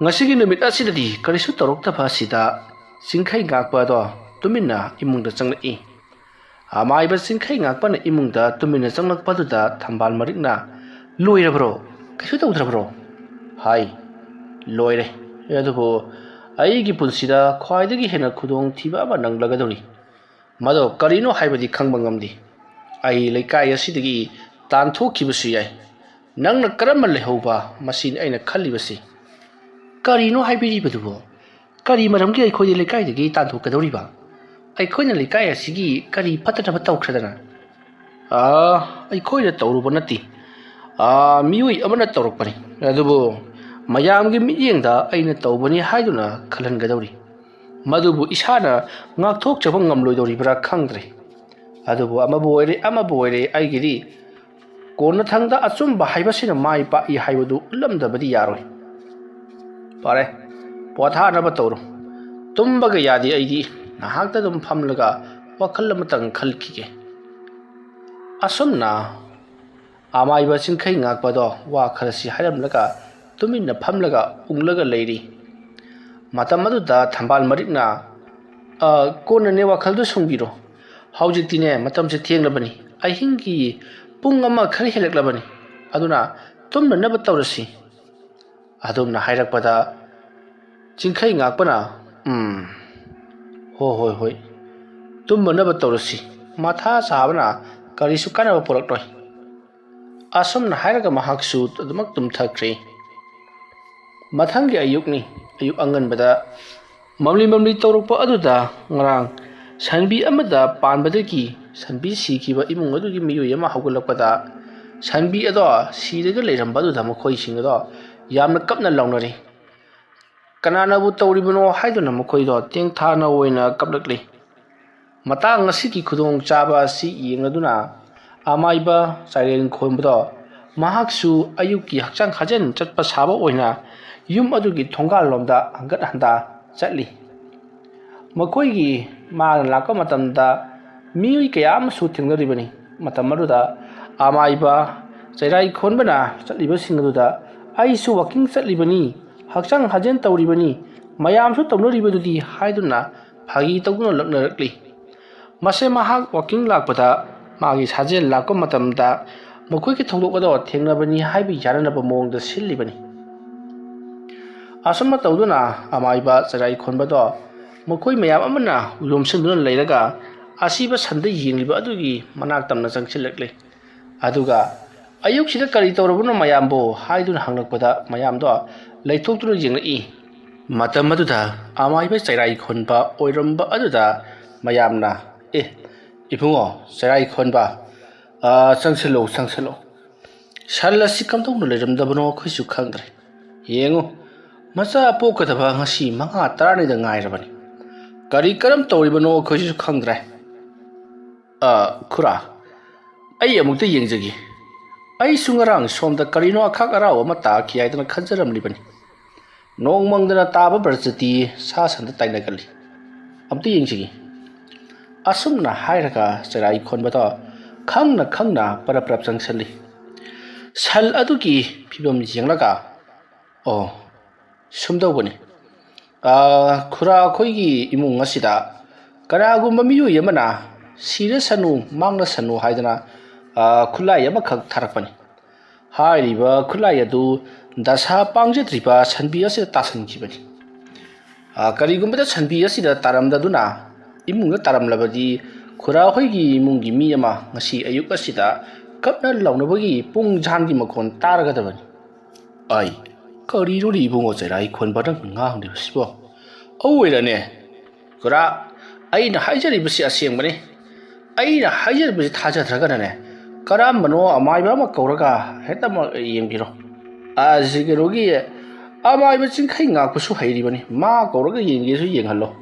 ꯉꯁꯤꯒꯤ ꯅꯨꯃꯤꯠ ꯑꯁꯤꯗꯗꯤ ꯀꯔꯤꯁꯨ ꯇꯧꯔꯛꯇꯕ ꯑꯁꯤꯗ ꯆꯤꯡꯈꯩ ꯉꯥꯛꯄ ꯑꯗꯣ ꯇꯨꯃꯤꯟꯅ ꯏꯃꯨꯡꯗ ꯆꯪꯂꯛꯏ꯫ ꯑꯃꯥꯏꯕ ꯆꯤꯡꯈꯩ ꯉꯥꯛꯄꯅ ꯏꯃꯨꯡꯗ ꯇꯨꯃꯤꯟꯅ ꯆꯪꯂꯛꯄꯗꯨꯗ ꯊꯝꯕꯥꯜ ꯃꯔꯤꯛꯅ, "ꯂꯣꯏꯔꯕ꯭ꯔꯣ? ꯀꯩꯁꯨ ꯇꯧꯗ꯭ꯔꯕ꯭ꯔꯣ?" ꯍꯥꯏ꯫ "ꯂꯣꯏꯔꯦ, ꯑꯗꯨꯕꯨ ꯑꯩꯒꯤ ꯄꯨꯟꯁꯤꯗ ꯈ꯭ꯋꯥꯏꯗꯒꯤ ꯍꯦꯟꯅ ꯈꯨꯗꯣꯡ ꯊꯤꯕ ꯑꯃ ꯅꯪꯂꯒꯗꯧꯔꯤ꯫ ꯃꯗꯣ ꯀꯔꯤꯅꯣ ꯍꯥꯏꯕꯗꯤ ꯈꯪꯕ ꯉꯝꯗꯦ꯫ ꯑꯩ ꯂꯩꯀꯥꯏ ꯑꯁꯤꯗꯒꯤ ꯇꯥꯟꯊꯣꯛꯈꯤꯕꯁꯨ ꯌꯥꯏ꯫ ꯅꯪꯅ ꯀꯔꯝꯅ ꯂꯩꯍꯧꯕ, ꯃꯁꯤꯅꯤ ꯑꯩꯅ ꯈꯜꯂꯤꯕꯁꯤ꯫" "ꯀꯔꯤꯅꯣ ꯍꯥꯏꯕꯤꯔꯤꯕꯗꯨꯕꯣ? ꯀꯔꯤ ꯃꯔꯝꯒꯤ ꯑꯩꯈꯣꯏꯗꯤ ꯂꯩꯀꯥꯏꯗꯒꯤ ꯇꯥꯟꯊꯣꯛꯀꯗꯧꯔꯤꯕ? ꯑꯩꯈꯣꯏꯅ ꯂꯩꯀꯥꯏ ꯑꯁꯤꯒꯤ ꯀꯔꯤ ꯐꯠꯇꯅꯕ ꯇꯧꯈ꯭ꯔꯗꯅ?" "ꯑꯥ, ꯑꯩꯈꯣꯏꯅ ꯇꯧꯔꯨꯕ ꯅꯠꯇꯦ꯫ ꯑꯥ, ꯃꯤꯑꯣꯏ ꯑꯃꯅ ꯇꯧꯔꯛꯄꯅꯤ꯫ ꯑꯗꯨꯕꯨ ꯃꯌꯥꯝꯒꯤ ꯃꯤꯠꯌꯦꯡꯗ ꯑꯩꯅ ꯇꯧꯕꯅꯤ ꯍꯥꯏꯗꯨꯅ ꯈꯜꯍꯟꯒꯗꯧꯔꯤ꯫ ꯃꯗꯨꯕꯨ ꯏꯁꯥꯅ ꯉꯥꯛꯊꯣꯛꯆꯕ ꯉꯝꯂꯣꯏꯗꯧꯔꯤꯕ꯭ꯔꯥ ꯈꯪꯗ꯭ꯔꯦ꯫ ꯑꯗꯨꯕꯨ ꯑꯃꯕꯨ ꯑꯣꯏꯔꯦ, ꯑꯃꯕꯨ ꯑꯣꯏꯔꯦ, ꯑꯩꯒꯤꯗꯤ ꯀꯣꯟꯅꯊꯪꯗ ꯑꯆꯨꯝꯕ ꯍꯥꯏꯕꯁꯤꯅ ꯃꯥꯏ ꯄꯥꯛꯏ ꯍꯥꯏꯕꯗꯨ ꯎꯠꯂꯝꯗꯕꯗꯤ ꯌꯥꯔꯣꯏ꯫ ꯐꯔꯦ, ꯄꯣꯊꯥꯅꯕ ꯇꯧꯔꯣ꯫ ꯇꯨꯝꯕꯒ ꯌꯥꯗꯦ ꯑꯩꯗꯤ꯫ ꯉꯥꯏꯍꯥꯛꯇ ꯑꯗꯨꯝ ꯐꯝꯂꯒ ꯋꯥꯈꯜ ꯑꯃꯇꯪ ꯈꯜꯈꯤꯒꯦ꯫" ꯑꯁꯨꯝꯅ ꯑꯃꯥꯏꯕ ꯆꯤꯡꯈꯩ ꯉꯥꯛꯄꯗꯣ ꯋꯥ ꯈꯔꯁꯤ ꯍꯥꯏꯔꯝꯂꯒ ꯇꯨꯃꯤꯟꯅ ꯐꯝꯂꯒ ꯎꯪꯂꯒ ꯂꯩꯔꯤ꯫ ꯃꯇꯝ ꯑꯗꯨꯗ ꯊꯝꯕꯥꯜ ꯃꯔꯤꯛꯅ, "ꯑ, ꯀꯣꯟꯅꯅꯦ, ꯋꯥꯈꯜꯗꯨ ꯁꯨꯡꯕꯤꯔꯣ꯫ ꯍꯧꯖꯤꯛꯇꯤꯅꯦ, ꯃꯇꯝꯁꯦ ꯊꯦꯡꯂꯕꯅꯤ꯫ ꯑꯍꯤꯡꯒꯤ ꯄꯨꯡ ꯑꯃ ꯈꯔ ꯍꯦꯜꯂꯛꯂꯕꯅꯤ꯫ ꯑꯗꯨꯅ ꯇꯨꯝꯅꯅꯕ ꯇꯧꯔꯁꯤ꯫" ꯑꯗꯨꯝꯅ ꯍꯥꯏꯔꯛꯄꯗ ꯆꯤꯡꯈꯩ ꯉꯥꯛꯄꯅ, "ꯎꯝ, ꯍꯣ, ꯍꯣꯏ, ꯍꯣꯏ, ꯇꯨꯝꯃꯅꯕ ꯇꯧꯔꯁꯤ꯫ ꯃꯊꯥ ꯁꯥꯕꯅ ꯀꯔꯤꯁꯨ ꯀꯥꯟꯅꯕ ꯄꯨꯔꯛꯂꯣꯏ꯫ ꯑꯁꯨꯝꯅ ꯍꯥꯏꯔꯒ ꯃꯍꯥꯛꯁꯨ ꯑꯗꯨꯃꯛ ꯇꯨꯝꯊꯈ꯭ꯔꯦ꯫ ꯃꯊꯪꯒꯤ ꯑꯌꯨꯛꯅꯤ꯫ ꯑꯌꯨꯛ ꯑꯉꯟꯕꯗ ꯃꯝꯂꯤ ꯃꯝꯂꯤ ꯇꯧꯔꯛꯄ ꯑꯗꯨꯗ ꯉꯔꯥꯡ ꯁꯟꯕꯤ ꯑꯃꯗ ꯄꯥꯟꯕꯗꯒꯤ ꯁꯟꯕꯤ ꯁꯤꯈꯤꯕ ꯏꯃꯨꯡ ꯑꯗꯨꯒꯤ ꯃꯤꯑꯣꯏ ꯑꯃ ꯍꯧꯒꯠꯂꯛꯄꯗ, ꯁꯟꯕꯤ ꯑꯗꯣ ꯁꯤꯔꯒ ꯂꯩꯔꯝꯕ ꯑꯗꯨꯗ ꯃꯈꯣꯏꯁꯤꯡ ꯑꯗꯣ ꯌꯥꯝꯅ ꯀꯞꯅ ꯂꯥꯎꯅꯔꯤ꯫ ꯀꯅꯥꯅꯕꯨ ꯇꯧꯔꯤꯕꯅꯣ ꯍꯥꯏꯗꯨꯅ ꯃꯈꯣꯏꯗꯣ ꯇꯦꯡꯊꯥꯅ ꯑꯣꯏꯅ ꯀꯞꯂꯛꯂꯤ꯫ ꯃꯇꯥꯡ ꯑꯁꯤꯒꯤ ꯈꯨꯗꯣꯡꯆꯥꯕ ꯑꯁꯤ ꯌꯦꯡꯂꯗꯨꯅ ꯑꯃꯥꯏꯕ ꯆꯥꯏꯔꯦꯟ ꯈꯣꯟꯕꯗꯣ ꯃꯍꯥꯛꯁꯨ ꯑꯌꯨꯛꯀꯤ ꯍꯛꯆꯥꯡ ꯁꯥꯖꯦꯜ ꯆꯠꯄ ꯁꯥꯕ ꯑꯣꯏꯅ ꯌꯨꯝ ꯑꯗꯨꯒꯤ ꯊꯣꯡꯒꯥꯜꯂꯣꯝꯗ ꯍꯟꯒꯠ ꯍꯟꯗ ꯆꯠꯂꯤ꯫ ꯃꯈꯣꯏꯒꯤ ꯃꯥꯅ ꯂꯥꯛꯄ ꯃꯇꯝꯗ ꯃꯤꯑꯣꯏ ꯀꯌꯥ ꯑꯃꯁꯨ ꯊꯦꯡꯅꯔꯤꯕꯅꯤ꯫ ꯃꯇꯝ ꯑꯗꯨꯗ ꯑꯃꯥꯏꯕ ꯆꯩꯔꯥꯏ ꯈꯣꯟꯕꯅ ꯆꯠꯂꯤꯕꯁꯤꯡ ꯑꯗꯨꯗ "ꯑꯩꯁꯨ ꯋꯥꯀꯤꯡ ꯆꯠꯂꯤꯕꯅꯤ, ꯍꯛꯆꯥꯡ ꯁꯥꯖꯦꯜ ꯇꯧꯔꯤꯕꯅꯤ, ꯃꯌꯥꯝꯁꯨ ꯇꯧꯅꯔꯤꯕꯗꯨꯗꯤ" ꯍꯥꯏꯗꯨꯅ ꯐꯥꯒꯤ ꯇꯧꯗꯨꯅ ꯂꯛꯅꯔꯛꯂꯤ꯫ ꯃꯁꯦ ꯃꯍꯥꯛ ꯋꯥꯀꯤꯡ ꯂꯥꯛꯄꯗ ꯃꯥꯒꯤ ꯁꯥꯖꯦꯜ ꯂꯥꯛꯄ ꯃꯇꯝꯗ ꯃꯈꯣꯏꯒꯤ ꯊꯧꯗꯣꯛ ꯑꯗꯣ ꯊꯦꯡꯅꯕꯅꯤ ꯍꯥꯏꯕ ꯌꯥꯅꯅꯕ ꯃꯑꯣꯡꯗ ꯁꯤꯜꯂꯤꯕꯅꯤ꯫ ꯑꯁꯨꯝꯅ ꯇꯧꯗꯨꯅ ꯑꯃꯥꯏꯕ ꯆꯔꯥꯏ ꯈꯣꯟꯕꯗꯣ ꯃꯈꯣꯏ ꯃꯌꯥꯝ ꯑꯃꯅ ꯌꯣꯝꯁꯤꯟꯗꯨꯅ ꯂꯩꯔꯒ ꯑꯁꯤꯕ ꯁꯟꯗ ꯌꯦꯡꯂꯤꯕ ꯑꯗꯨꯒꯤ ꯃꯅꯥꯛ ꯇꯝꯅ ꯆꯪꯁꯤꯜꯂꯛꯂꯦ꯫ ꯑꯗꯨꯒ "ꯑꯌꯨꯛꯁꯤꯗ ꯀꯔꯤ ꯇꯧꯔꯕꯅꯣ ꯃꯌꯥꯝꯕꯨ?" ꯍꯥꯏꯗꯨꯅ ꯍꯪꯂꯛꯄꯗ ꯃꯌꯥꯝꯗꯣ ꯂꯩꯊꯣꯛꯇꯨꯅ ꯌꯦꯡꯂꯛꯏ꯫ ꯃꯇꯝ ꯑꯗꯨꯗ ꯑꯃꯥꯏꯕ ꯆꯩꯔꯥꯏ ꯈꯣꯟꯕ ꯑꯣꯏꯔꯝꯕ ꯑꯗꯨꯗ ꯃꯌꯥꯝꯅ, "ꯑꯦ, ꯏꯕꯨꯡꯉꯣ ꯆꯩꯔꯥꯏ ꯈꯣꯟꯕ, ꯑ, ꯆꯪꯁꯤꯜꯂꯣ, ꯆꯪꯁꯤꯜꯂꯣ꯫ ꯁꯟ ꯑꯁꯤ ꯀꯝꯗꯧꯅ ꯂꯩꯔꯝꯗꯕꯅꯣ ꯑꯩꯈꯣꯏꯁꯨ ꯈꯪꯗ꯭ꯔꯦ꯫ ꯌꯦꯡꯉꯨ, ꯃꯆꯥ ꯄꯣꯛꯀꯗꯕ ꯉꯁꯤ ꯃꯉꯥ ꯇꯔꯥꯅꯤꯗ ꯉꯥꯏꯔꯕꯅꯤ꯫ ꯀꯔꯤ ꯀꯔꯝ ꯇꯧꯔꯤꯕꯅꯣ ꯑꯩꯈꯣꯏꯁꯨ ꯈꯪꯗ꯭ꯔꯦ꯫ ꯑ, ꯈꯨꯔꯥ, ꯑꯩ ꯑꯃꯨꯛꯇ ꯌꯦꯡꯖꯒꯦ꯫ ꯑꯩꯁꯨ ꯉꯔꯥꯡ ꯁꯣꯝꯗ ꯀꯔꯤꯅꯣ ꯑꯈꯥꯛ ꯑꯔꯥꯎ ꯑꯃ ꯇꯥꯈꯤ ꯍꯥꯏꯗꯅ ꯈꯟꯖꯔꯝꯂꯤꯕꯅꯤ꯫ ꯅꯣꯡ ꯃꯪꯗꯅ ꯇꯥꯕ ꯄ꯭ꯔꯖꯥꯇꯤ ꯁꯥ ꯁꯟꯗ ꯇꯥꯏꯅꯒꯜꯂꯤ꯫ ꯑꯝꯇ ꯌꯦꯡꯁꯤꯒꯦ꯫" ꯑꯁꯨꯝꯅ ꯍꯥꯏꯔꯒ ꯆꯩꯔꯥꯏ ꯈꯣꯟꯕꯗꯣ ꯈꯪꯅ ꯈꯪꯅ ꯄꯔꯞ ꯄꯔꯞ ꯆꯪꯁꯤꯜꯂꯤ꯫ ꯁꯟ ꯑꯗꯨꯒꯤ ꯐꯤꯕꯝ ꯌꯦꯡꯂꯒ, "ꯑꯣ, ꯁꯨꯝꯗꯧꯕꯅꯤ꯫ ꯑꯥ, ꯈꯨꯔꯥ ꯑꯩꯈꯣꯏꯒꯤ ꯏꯃꯨꯡ ꯑꯁꯤꯗ ꯀꯅꯥꯒꯨꯝꯕ ꯃꯤꯑꯣꯏ ꯑꯃꯅ ꯁꯤꯔꯁꯅꯨ, ꯃꯥꯡꯂꯁꯅꯨ ꯍꯥꯏꯗꯅ, ꯑꯥ, ꯈꯨꯠꯂꯥꯏ ꯑꯃꯈꯛ ꯊꯥꯔꯛꯄꯅꯤ꯫ ꯍꯥꯏꯔꯤꯕ ꯈꯨꯠꯂꯥꯏ ꯑꯗꯨ ꯗꯁꯥ ꯄꯥꯡꯖꯗ꯭ꯔꯤꯕ ꯁꯟꯕꯤ ꯑꯁꯤꯗ ꯇꯥꯁꯟꯈꯤꯕꯅꯤ꯫ ꯑꯥ, ꯀꯔꯤꯒꯨꯝꯕꯗ ꯁꯟꯕꯤ ꯑꯁꯤꯗ ꯇꯥꯔꯝꯗꯗꯨꯅ ꯏꯃꯨꯡꯗ ꯇꯥꯔꯝꯂꯕꯗꯤ ꯈꯨꯔꯥ ꯍꯣꯏꯒꯤ ꯏꯃꯨꯡꯒꯤ ꯃꯤ ꯑꯃ ꯉꯁꯤ ꯑꯌꯨꯛ ꯑꯁꯤꯗ ꯀꯞꯅ ꯂꯥꯎꯅꯕꯒꯤ ꯄꯨꯡ ꯖꯥꯟꯒꯤ ꯃꯈꯣꯟ ꯇꯥꯔꯒꯗꯕꯅꯤ꯫ ꯑꯩ, ꯀꯔꯤꯅꯣꯅꯦ ꯏꯕꯨꯡꯉꯣ ꯆꯩꯔꯥꯏ ꯈꯣꯟꯕ ꯅꯪ ꯉꯥꯡꯂꯤꯕꯁꯤꯕꯣ? ꯑꯣꯏꯔꯅꯦ꯫ ꯈꯨꯔꯥ, ꯑꯩꯅ ꯍꯥꯏꯖꯔꯤꯕꯁꯤ ꯑꯁꯦꯡꯕꯅꯤ꯫ ꯑꯩꯅ ꯍꯥꯏꯖꯔꯤꯕꯁꯤ ꯊꯥꯖꯗ꯭ꯔꯒꯅꯅꯦ, ꯀꯔꯝꯕꯅꯣ ꯑꯃꯥꯏꯕ ꯑꯃ ꯀꯧꯔꯒ ꯍꯦꯛꯇ ꯑꯃ ꯌꯦꯡꯕꯤꯔꯣ꯫ ꯑꯁꯤ ꯀꯩꯅꯣꯒꯤ ꯑꯃꯥꯏꯕ ꯆꯤꯡꯈꯩ ꯉꯥꯛꯄꯁꯨ ꯍꯩꯔꯤꯕꯅꯤ, ꯃꯥ ꯀꯧꯔꯒ ꯌꯦꯡꯒꯦꯁꯨ ꯌꯦꯡꯍꯜꯂꯣ꯫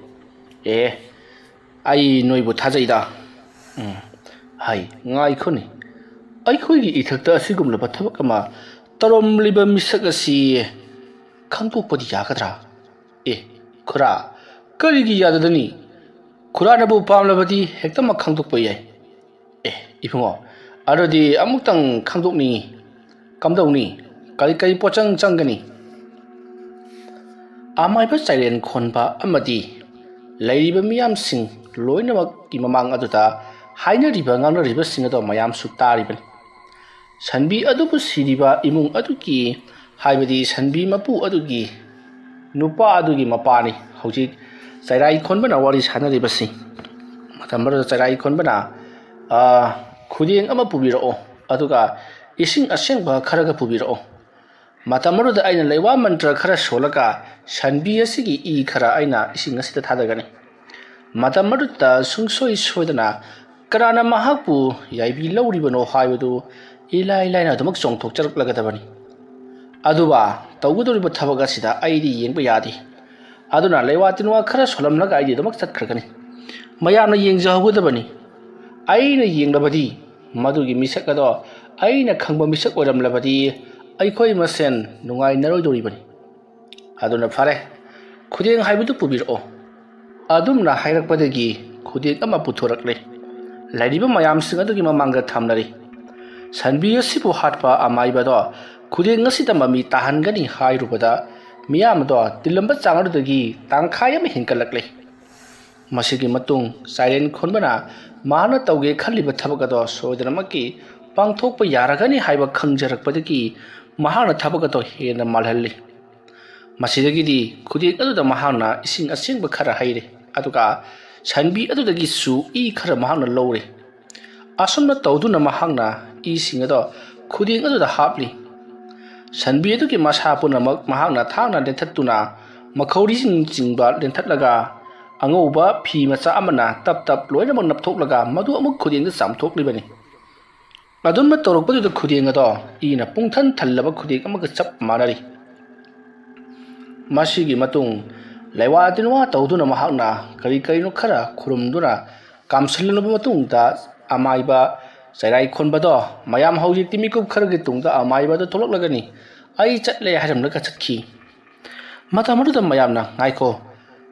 ꯑꯦ, ꯑꯩ ꯅꯣꯏꯕꯨ ꯊꯥꯖꯩꯗ꯫ ꯎꯝ, ꯍꯥꯏ, ꯉꯥꯏꯈꯣꯅꯦ꯫ ꯑꯩꯈꯣꯏꯒꯤ ꯏꯊꯛꯇ ꯑꯁꯤꯒꯨꯝꯂꯕ ꯊꯕꯛ ꯑꯃ ꯇꯧꯔꯝꯂꯤꯕ ꯃꯤꯁꯛ ꯑꯁꯤ ꯈꯪꯗꯣꯛꯄꯗꯤ ꯌꯥꯒꯗ꯭ꯔꯥ? ꯑꯦ, ꯈꯨꯔꯥ, ꯀꯔꯤꯒꯤ ꯌꯥꯗꯗꯅꯤ? ꯈꯨꯔꯥꯅꯕꯨ ꯄꯥꯝꯂꯕꯗꯤ ꯍꯦꯛꯇꯃꯛ ꯈꯪꯗꯣꯛꯄ ꯌꯥꯏ꯫ ꯑꯦ, ꯏꯕꯨꯡꯉꯣ, ꯑꯗꯨꯗꯤ ꯑꯃꯨꯛꯇꯪ ꯈꯪꯗꯣꯛꯅꯤꯡꯉꯤ꯫ ꯀꯝꯗꯧꯅꯤ? ꯀꯔꯤ ꯀꯔꯤ ꯄꯣꯠꯆꯪ ꯆꯪꯒꯅꯤ? ꯑꯃꯥꯏꯕ ꯆꯥꯏꯔꯦꯟ ꯈꯣꯟꯕ ꯑꯃꯗꯤ ꯂꯩꯔꯤꯕ ꯃꯤꯌꯥꯝꯁꯤꯡ ꯂꯣꯏꯅꯃꯛꯀꯤ ꯃꯃꯥꯡ ꯑꯗꯨꯗ ꯍꯥꯏꯅꯔꯤꯕ ꯉꯥꯡꯅꯔꯤꯕꯁꯤꯡ ꯑꯗꯣ ꯃꯌꯥꯝꯁꯨ ꯇꯥꯔꯤꯕꯅꯤ꯫ ꯁꯟꯕꯤ ꯑꯗꯨꯕꯨ ꯁꯤꯔꯤꯕ ꯏꯃꯨꯡ ꯑꯗꯨꯒꯤ, ꯍꯥꯏꯕꯗꯤ ꯁꯟꯕꯤ ꯃꯄꯨ ꯑꯗꯨꯒꯤ ꯅꯨꯄꯥ ꯑꯗꯨꯒꯤ ꯃꯄꯥꯅꯤ ꯍꯧꯖꯤꯛ ꯆꯩꯔꯥꯏ ꯈꯣꯟꯕꯅ ꯋꯥꯔꯤ ꯁꯥꯟꯅꯔꯤꯕꯁꯤ꯫ ꯃꯇꯝ ꯑꯗꯨꯗ ꯆꯩꯔꯥꯏ ꯈꯣꯟꯕꯅ, "ꯑꯥ, ꯈꯨꯗꯦꯡ ꯑꯃ ꯄꯨꯕꯤꯔꯛꯑꯣ, ꯑꯗꯨꯒ ꯏꯁꯤꯡ ꯑꯁꯦꯡꯕ ꯈꯔꯒ ꯄꯨꯕꯤꯔꯛꯑꯣ꯫ ꯃꯇꯝ ꯑꯗꯨꯗ ꯑꯩꯅ ꯂꯩꯋꯥ ꯃꯟꯇ꯭ꯔ ꯈꯔ ꯁꯣꯜꯂꯒ ꯁꯟꯕꯤ ꯑꯁꯤꯒꯤ ꯏ ꯈꯔ ꯑꯩꯅ ꯏꯁꯤꯡ ꯑꯁꯤꯗ ꯊꯥꯗꯒꯅꯤ꯫ ꯃꯇꯝ ꯑꯗꯨꯗ ꯁꯨꯡꯁꯣꯏ ꯁꯣꯏꯗꯅ ꯀꯅꯥꯅ ꯃꯍꯥꯛꯄꯨ ꯌꯥꯏꯕꯤ ꯂꯧꯔꯤꯕꯅꯣ ꯍꯥꯏꯕꯗꯨ ꯏꯂꯥꯏ ꯂꯥꯏꯅ ꯑꯗꯨꯃꯛ ꯆꯣꯡꯊꯣꯛꯆꯔꯛꯂꯒꯗꯕꯅꯤ꯫ ꯑꯗꯨꯕꯨ ꯇꯧꯒꯗꯧꯔꯤꯕ ꯊꯕꯛ ꯑꯁꯤꯗ ꯑꯩꯗꯤ ꯌꯦꯡꯕ ꯌꯥꯗꯦ꯫ ꯑꯗꯨꯅ ꯂꯩꯋꯥ ꯇꯤꯟꯋꯥ ꯈꯔ ꯁꯣꯜꯂꯝꯂꯒ ꯑꯩꯗꯤ ꯑꯗꯨꯃꯛ ꯆꯠꯈ꯭ꯔꯒꯅꯤ꯫ ꯃꯌꯥꯝꯅ ꯌꯦꯡꯖꯍꯧꯒꯗꯕꯅꯤ꯫ ꯑꯩꯅ ꯌꯦꯡꯂꯕꯗꯤ ꯃꯗꯨꯒꯤ ꯃꯤꯁꯛ ꯑꯗꯣ ꯑꯩꯅ ꯈꯪꯕ ꯃꯤꯁꯛ ꯑꯣꯏꯔꯝꯂꯕꯗꯤ ꯑꯩꯈꯣꯏ ꯃꯁꯦꯟ ꯅꯨꯡꯉꯥꯏꯅꯔꯣꯏꯗꯧꯔꯤꯕꯅꯤ꯫ ꯑꯗꯨꯅ ꯐꯔꯦ, ꯈꯨꯗꯦꯡ ꯍꯥꯏꯕꯗꯨ ꯄꯨꯕꯤꯔꯛꯑꯣ꯫" ꯑꯗꯨꯝꯅ ꯍꯥꯏꯔꯛꯄꯗꯒꯤ ꯈꯨꯗꯦꯡ ꯑꯃ ꯄꯨꯊꯣꯔꯛꯂꯦ꯫ ꯂꯩꯔꯤꯕ ꯃꯌꯥꯝꯁꯤꯡ ꯑꯗꯨꯒꯤ ꯃꯃꯥꯡꯗ ꯊꯝꯅꯔꯤ꯫ ꯁꯟꯕꯤ ꯑꯁꯤꯕꯨ ꯍꯥꯠꯄ ꯑꯃꯥꯏꯕꯗꯣ ꯈꯨꯗꯦꯡ ꯑꯁꯤꯗ ꯃꯃꯤ ꯇꯥꯍꯟꯒꯅꯤ ꯍꯥꯏꯔꯨꯕꯗ ꯃꯤꯌꯥꯝ ꯑꯗꯣ ꯇꯤꯜꯂꯝꯕ ꯆꯥꯡ ꯑꯗꯨꯗꯒꯤ ꯇꯪꯈꯥꯏ ꯑꯃ ꯍꯦꯟꯒꯠꯂꯛꯂꯦ꯫ ꯃꯁꯤꯒꯤ ꯃꯇꯨꯡ ꯆꯥꯏꯔꯦꯟ ꯈꯣꯟꯕꯅ ꯃꯍꯥꯛꯅ ꯇꯧꯒꯦ ꯈꯜꯂꯤꯕ ꯊꯕꯛ ꯑꯗꯣ ꯁꯣꯏꯗꯅꯃꯛꯀꯤ ꯄꯥꯡꯊꯣꯛꯄ ꯌꯥꯔꯒꯅꯤ ꯍꯥꯏꯕ ꯈꯪꯖꯔꯛꯄꯗꯒꯤ ꯃꯍꯥꯛꯅ ꯊꯕꯛ ꯑꯗꯣ ꯍꯦꯟꯅ ꯃꯥꯜꯍꯜꯂꯤ꯫ ꯃꯁꯤꯗꯒꯤꯗꯤ ꯈꯨꯗꯦꯡ ꯑꯗꯨꯗ ꯃꯍꯥꯛꯅ ꯏꯁꯤꯡ ꯑꯁꯦꯡꯕ ꯈꯔ ꯍꯩꯔꯦ, ꯑꯗꯨꯒ ꯁꯟꯕꯤ ꯑꯗꯨꯗꯒꯤꯁꯨ ꯏ ꯈꯔ ꯃꯍꯥꯛꯅ ꯂꯧꯔꯦ꯫ ꯑꯁꯨꯝꯅ ꯇꯧꯗꯨꯅ ꯃꯍꯥꯛꯅ ꯏꯁꯤꯡ ꯑꯗꯣ ꯈꯨꯗꯦꯡ ꯑꯗꯨꯗ ꯍꯥꯞꯂꯤ꯫ ꯁꯟꯕꯤ ꯑꯗꯨꯒꯤ ꯃꯁꯥ ꯄꯨꯝꯅꯃꯛ ꯃꯍꯥꯛꯅ ꯊꯥꯡꯅ ꯂꯦꯟꯊꯠꯇꯨꯅ, ꯃꯈꯧꯔꯤꯁꯤꯡ ꯆꯤꯡꯕ ꯂꯦꯟꯊꯠꯂꯒ, ꯑꯉꯧꯕ ꯐꯤ ꯃꯆꯥ ꯑꯃꯅ ꯇꯞ ꯇꯞ ꯂꯣꯏꯅꯃꯛ ꯅꯞꯊꯣꯛꯂꯒ ꯃꯗꯨ ꯑꯃꯨꯛ ꯈꯨꯗꯦꯡꯗ ꯆꯥꯝꯊꯣꯛꯂꯤꯕꯅꯤ꯫ ꯑꯗꯨꯝꯅ ꯇꯧꯔꯛꯄꯗꯨꯗ ꯈꯨꯗꯦꯡ ꯑꯗꯣ ꯏꯅ ꯄꯨꯡꯊꯟ ꯊꯜꯂꯕ ꯈꯨꯗꯦꯡ ꯑꯃꯒ ꯆꯞ ꯃꯥꯟꯅꯔꯤ꯫ ꯃꯁꯤꯒꯤ ꯃꯇꯨꯡ ꯂꯩꯋꯥ ꯇꯤꯟꯋꯥ ꯇꯧꯗꯨꯅ ꯃꯍꯥꯛꯅ ꯀꯔꯤ ꯀꯔꯤꯅꯣ ꯈꯔ ꯈꯨꯔꯨꯝꯗꯨꯅ ꯀꯥꯝꯁꯤꯜꯂꯕ ꯃꯇꯨꯡꯗ, ꯑꯃꯥꯏꯕ ꯆꯩꯔꯥꯏ ꯈꯣꯟꯕꯗꯣ ꯃꯌꯥꯝ ꯍꯧꯖꯤꯛꯇꯤ ꯃꯤꯀꯨꯞ ꯈꯔꯒꯤ ꯇꯨꯡꯗ ꯑꯃꯥꯏꯕ ꯑꯗꯨ ꯊꯣꯛꯂꯛꯂꯒꯅꯤ, ꯑꯩ ꯆꯠꯂꯦ ꯍꯥꯏꯔꯝꯂꯒ ꯆꯠꯈꯤ꯫ ꯃꯇꯝ ꯑꯗꯨꯗ ꯃꯌꯥꯝꯅ, "ꯉꯥꯏꯈꯣ,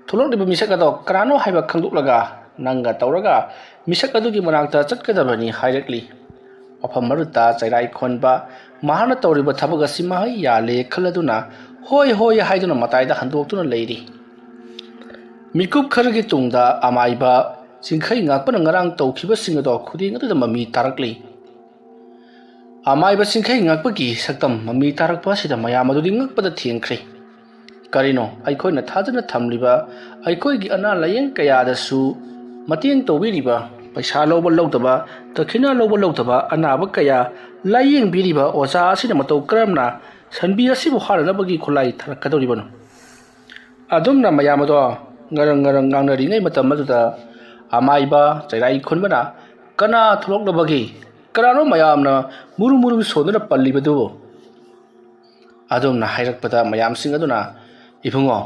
ꯊꯣꯛꯂꯛꯂꯤꯕ ꯃꯤꯁꯛ ꯑꯗꯣ ꯀꯅꯥꯅꯣ ꯍꯥꯏꯕ ꯈꯪꯗꯣꯛꯂꯒ ꯅꯪꯒ ꯇꯧꯔꯒ ꯃꯤꯁꯛ ꯑꯗꯨꯒꯤ ꯃꯅꯥꯛꯇ ꯆꯠꯀꯗꯕꯅꯤ" ꯍꯥꯏꯔꯛꯂꯤ꯫ ꯃꯐꯝ ꯑꯗꯨꯗ ꯆꯩꯔꯥꯏ ꯈꯣꯟꯕ ꯃꯍꯥꯛꯅ ꯇꯧꯔꯤꯕ ꯊꯕꯛ ꯑꯁꯤ ꯃꯍꯩ ꯌꯥꯜꯂꯦ ꯈꯜꯂꯗꯨꯅ, "ꯍꯣꯏ, ꯍꯣꯏ" ꯍꯥꯏꯗꯨꯅ ꯃꯇꯥꯏꯗ ꯍꯟꯗꯣꯛꯇꯨꯅ ꯂꯩꯔꯤ꯫ ꯃꯤꯀꯨꯞ ꯈꯔꯒꯤ ꯇꯨꯡꯗ ꯑꯃꯥꯏꯕ ꯆꯤꯡꯈꯩ ꯉꯥꯛꯄꯅ ꯉꯔꯥꯡ ꯇꯧꯈꯤꯕꯁꯤꯡ ꯑꯗꯣ ꯈꯨꯗꯦꯡ ꯑꯗꯨꯗ ꯃꯃꯤ ꯇꯥꯔꯛꯂꯤ꯫ ꯑꯃꯥꯏꯕ ꯆꯤꯡꯈꯩ ꯉꯥꯛꯄꯒꯤ ꯁꯛꯇꯝ ꯃꯃꯤ ꯇꯥꯔꯛꯄ ꯑꯁꯤꯗ ꯃꯌꯥꯝ ꯑꯗꯨꯗꯤ ꯉꯛꯄꯗ ꯊꯦꯡꯈ꯭ꯔꯦ꯫ ꯀꯔꯤꯅꯣ, ꯑꯩꯈꯣꯏꯅ ꯊꯥꯖꯅ ꯊꯝꯂꯤꯕ, ꯑꯩꯈꯣꯏꯒꯤ ꯑꯅꯥ ꯂꯥꯌꯦꯡ ꯀꯌꯥꯗꯁꯨ ꯃꯇꯦꯡ ꯇꯧꯕꯤꯔꯤꯕ, ꯄꯩꯁꯥ ꯂꯧꯕ ꯂꯧꯗꯕ, ꯗꯈꯤꯅꯥ ꯂꯧꯕ ꯂꯧꯗꯕ ꯑꯅꯥꯕ ꯀꯌꯥ ꯂꯥꯌꯦꯡꯕꯤꯔꯤꯕ ꯑꯣꯖꯥ ꯑꯁꯤꯅ ꯃꯇꯧ ꯀꯔꯝꯅ ꯁꯟꯕꯤ ꯑꯁꯤꯕꯨ ꯍꯥꯠꯅꯅꯕꯒꯤ ꯈꯨꯠꯂꯥꯏ ꯊꯥꯔꯛꯀꯗꯧꯔꯤꯕꯅꯣ? ꯑꯗꯨꯝꯅ ꯃꯌꯥꯝ ꯑꯗꯣ ꯉꯔꯪ ꯉꯔꯪ ꯉꯥꯡꯅꯔꯤꯉꯩ ꯃꯇꯝ ꯑꯗꯨꯗ ꯑꯃꯥꯏꯕ ꯆꯩꯔꯥꯏ ꯈꯨꯟꯕꯅ, "ꯀꯅꯥ ꯊꯣꯛꯂꯛꯂꯕꯒꯦ? ꯀꯅꯥꯅꯣ ꯃꯌꯥꯝꯅ ꯃꯨꯔꯨ ꯃꯨꯔꯨ ꯁꯣꯟꯗꯨꯅ ꯄꯜꯂꯤꯕꯗꯨꯕꯨ?" ꯑꯗꯨꯝꯅ ꯍꯥꯏꯔꯛꯄꯗ ꯃꯌꯥꯝꯁꯤꯡ ꯑꯗꯨꯅ, "ꯏꯕꯨꯡꯉꯣ,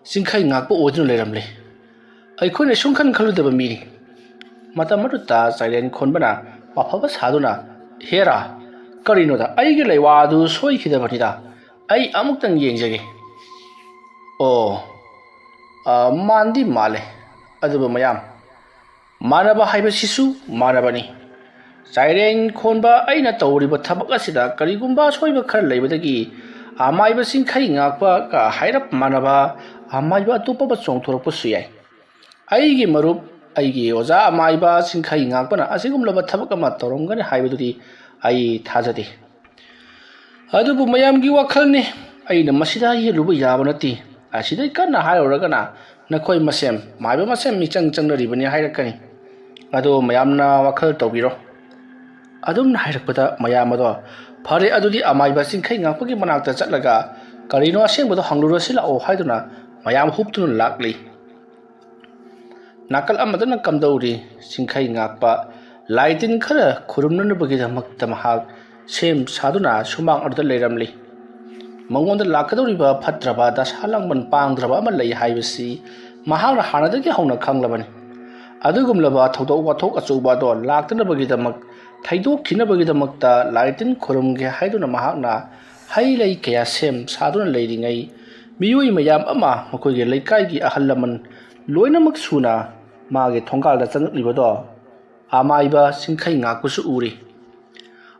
ꯆꯤꯡꯈꯩ ꯉꯥꯛꯄ ꯑꯣꯏꯗꯨꯅ ꯂꯩꯔꯝꯂꯦ꯫ ꯑꯩꯈꯣꯏꯅ ꯁꯨꯡꯈꯟ ꯈꯜꯂꯨꯗꯕ ꯃꯤꯅꯤ꯫" ꯃꯇꯝ ꯑꯗꯨꯗ ꯆꯥꯏꯔꯦꯟ ꯈꯣꯟꯕꯅ ꯄꯥꯐꯕ ꯁꯥꯗꯨꯅ, "ꯍꯦꯔꯥ, ꯀꯔꯤꯅꯣꯗ, ꯑꯩꯒꯤ ꯂꯩꯋꯥ ꯑꯗꯨ ꯁꯣꯏꯈꯤꯗꯕꯅꯤꯗ꯫ ꯑꯩ ꯑꯃꯨꯛꯇꯪ ꯌꯦꯡꯖꯒꯦ꯫" ꯑꯣ, ꯑ, ꯃꯥꯟꯗꯤ ꯃꯥꯜꯂꯦ꯫ ꯑꯗꯨꯕꯨ ꯃꯌꯥꯝ, ꯃꯥꯟꯅꯕ ꯍꯥꯏꯕꯁꯤꯁꯨ ꯃꯥꯟꯅꯕꯅꯤ꯫ ꯆꯥꯏꯔꯦꯟ ꯈꯣꯟꯕ ꯑꯩꯅ ꯇꯧꯔꯤꯕ ꯊꯕꯛ ꯑꯁꯤꯗ ꯀꯔꯤꯒꯨꯝꯕ ꯑꯁꯣꯏꯕ ꯈꯔ ꯂꯩꯕꯗꯒꯤ ꯑꯃꯥꯏꯕ ꯆꯤꯡꯈꯩ ꯉꯥꯛꯄꯒ ꯍꯥꯏꯔꯞ ꯃꯥꯟꯅꯕ ꯑꯃꯥꯏꯕ ꯑꯇꯣꯞꯄ ꯑꯃ ꯆꯣꯡꯊꯣꯔꯛꯄꯁꯨ ꯌꯥꯏ꯫ ꯑꯩꯒꯤ ꯃꯔꯨꯞ, ꯑꯩꯒꯤ ꯑꯣꯖꯥ ꯑꯃꯥꯏꯕ ꯆꯤꯡꯈꯩ ꯉꯥꯛꯄꯅ ꯑꯁꯤꯒꯨꯝꯂꯕ ꯊꯕꯛ ꯑꯃ ꯇꯧꯔꯝꯒꯅꯤ ꯍꯥꯏꯕꯗꯨꯗꯤ ꯑꯩ ꯊꯥꯖꯗꯦ꯫ ꯑꯗꯨꯕꯨ ꯃꯌꯥꯝꯒꯤ ꯋꯥꯈꯜꯅꯤ, ꯑꯩꯅ ꯃꯁꯤꯗ ꯌꯦꯠꯂꯨꯕ ꯌꯥꯕ ꯅꯠꯇꯦ꯫ ꯑꯁꯤꯗꯩ ꯀꯟꯅ ꯍꯥꯏꯔꯨꯔꯒꯅ ꯅꯈꯣꯏ ꯃꯁꯦꯟ, ꯃꯥꯏꯕ ꯃꯁꯦꯟ ꯃꯤꯆꯪ ꯆꯪꯅꯔꯤꯕꯅꯤ ꯍꯥꯏꯔꯛꯀꯅꯤ꯫ ꯑꯗꯣ ꯃꯌꯥꯝꯅ ꯋꯥꯈꯜ ꯇꯧꯕꯤꯔꯣ꯫ ꯑꯗꯨꯝꯅ ꯍꯥꯏꯔꯛꯄꯗ ꯃꯌꯥꯝ ꯑꯗꯣ, "ꯐꯔꯦ, ꯑꯗꯨꯗꯤ ꯑꯃꯥꯏꯕ ꯆꯤꯡꯈꯩ ꯉꯥꯛꯄꯒꯤ ꯃꯅꯥꯛꯇ ꯆꯠꯂꯒ ꯀꯔꯤꯅꯣ ꯑꯁꯦꯡꯕꯗꯣ ꯍꯪꯂꯨꯔꯁꯤ ꯂꯥꯛꯑꯣ" ꯍꯥꯏꯗꯨꯅ ꯃꯌꯥꯝ ꯍꯨꯞꯇꯨꯅ ꯂꯥꯛꯂꯤ꯫ ꯅꯥꯀꯜ ꯑꯃꯗꯅ ꯀꯝꯗꯧꯔꯤ? ꯆꯤꯡꯈꯩ ꯉꯥꯛꯄ ꯂꯥꯏ ꯇꯤꯟ ꯈꯔ ꯈꯨꯔꯨꯝꯅꯅꯕꯒꯤꯗꯃꯛꯇ ꯃꯍꯥꯛ ꯁꯦꯝ ꯁꯥꯗꯨꯅ ꯁꯨꯃꯥꯡ ꯑꯗꯨꯗ ꯂꯩꯔꯝꯂꯤ꯫ ꯃꯉꯣꯟꯗ ꯂꯥꯛꯀꯗꯧꯔꯤꯕ ꯐꯠꯇ꯭ꯔꯕ ꯗꯁꯥ ꯂꯥꯡꯕꯟ ꯄꯥꯡꯗ꯭ꯔꯕ ꯑꯃ ꯂꯩ ꯍꯥꯏꯕꯁꯤ ꯃꯍꯥꯛꯅ ꯍꯥꯟꯅꯗꯒꯤ ꯍꯧꯅ ꯈꯪꯂꯕꯅꯤ꯫ ꯑꯗꯨꯒꯨꯝꯂꯕ ꯊꯧꯗꯣꯛ ꯋꯥꯊꯣꯛ ꯑꯆꯧꯕ ꯑꯗꯣ ꯂꯥꯛꯇꯅꯕꯒꯤꯗꯃꯛ, ꯊꯩꯗꯣꯛꯈꯤꯅꯕꯒꯤꯗꯃꯛꯇ ꯂꯥꯏ ꯇꯤꯟ ꯈꯨꯔꯨꯝꯒꯦ ꯍꯥꯏꯗꯨꯅ ꯃꯍꯥꯛꯅ ꯍꯩ ꯂꯩ ꯀꯌꯥ ꯁꯦꯝ ꯁꯥꯗꯨꯅ ꯂꯩꯔꯤꯉꯩ, ꯃꯤꯑꯣꯏ ꯃꯌꯥꯝ ꯑꯃ, ꯃꯈꯣꯏꯒꯤ ꯂꯩꯀꯥꯏꯒꯤ ꯑꯍꯜ ꯂꯃꯟ ꯂꯣꯏꯅꯃꯛ ꯁꯨꯅ ꯃꯥꯒꯤ ꯊꯣꯡꯒꯥꯜꯗ ꯆꯪꯂꯛꯂꯤꯕꯗꯣ ꯑꯃꯥꯏꯕ ꯆꯤꯡꯈꯩ ꯉꯥꯛꯄꯁꯨ ꯎꯔꯤ꯫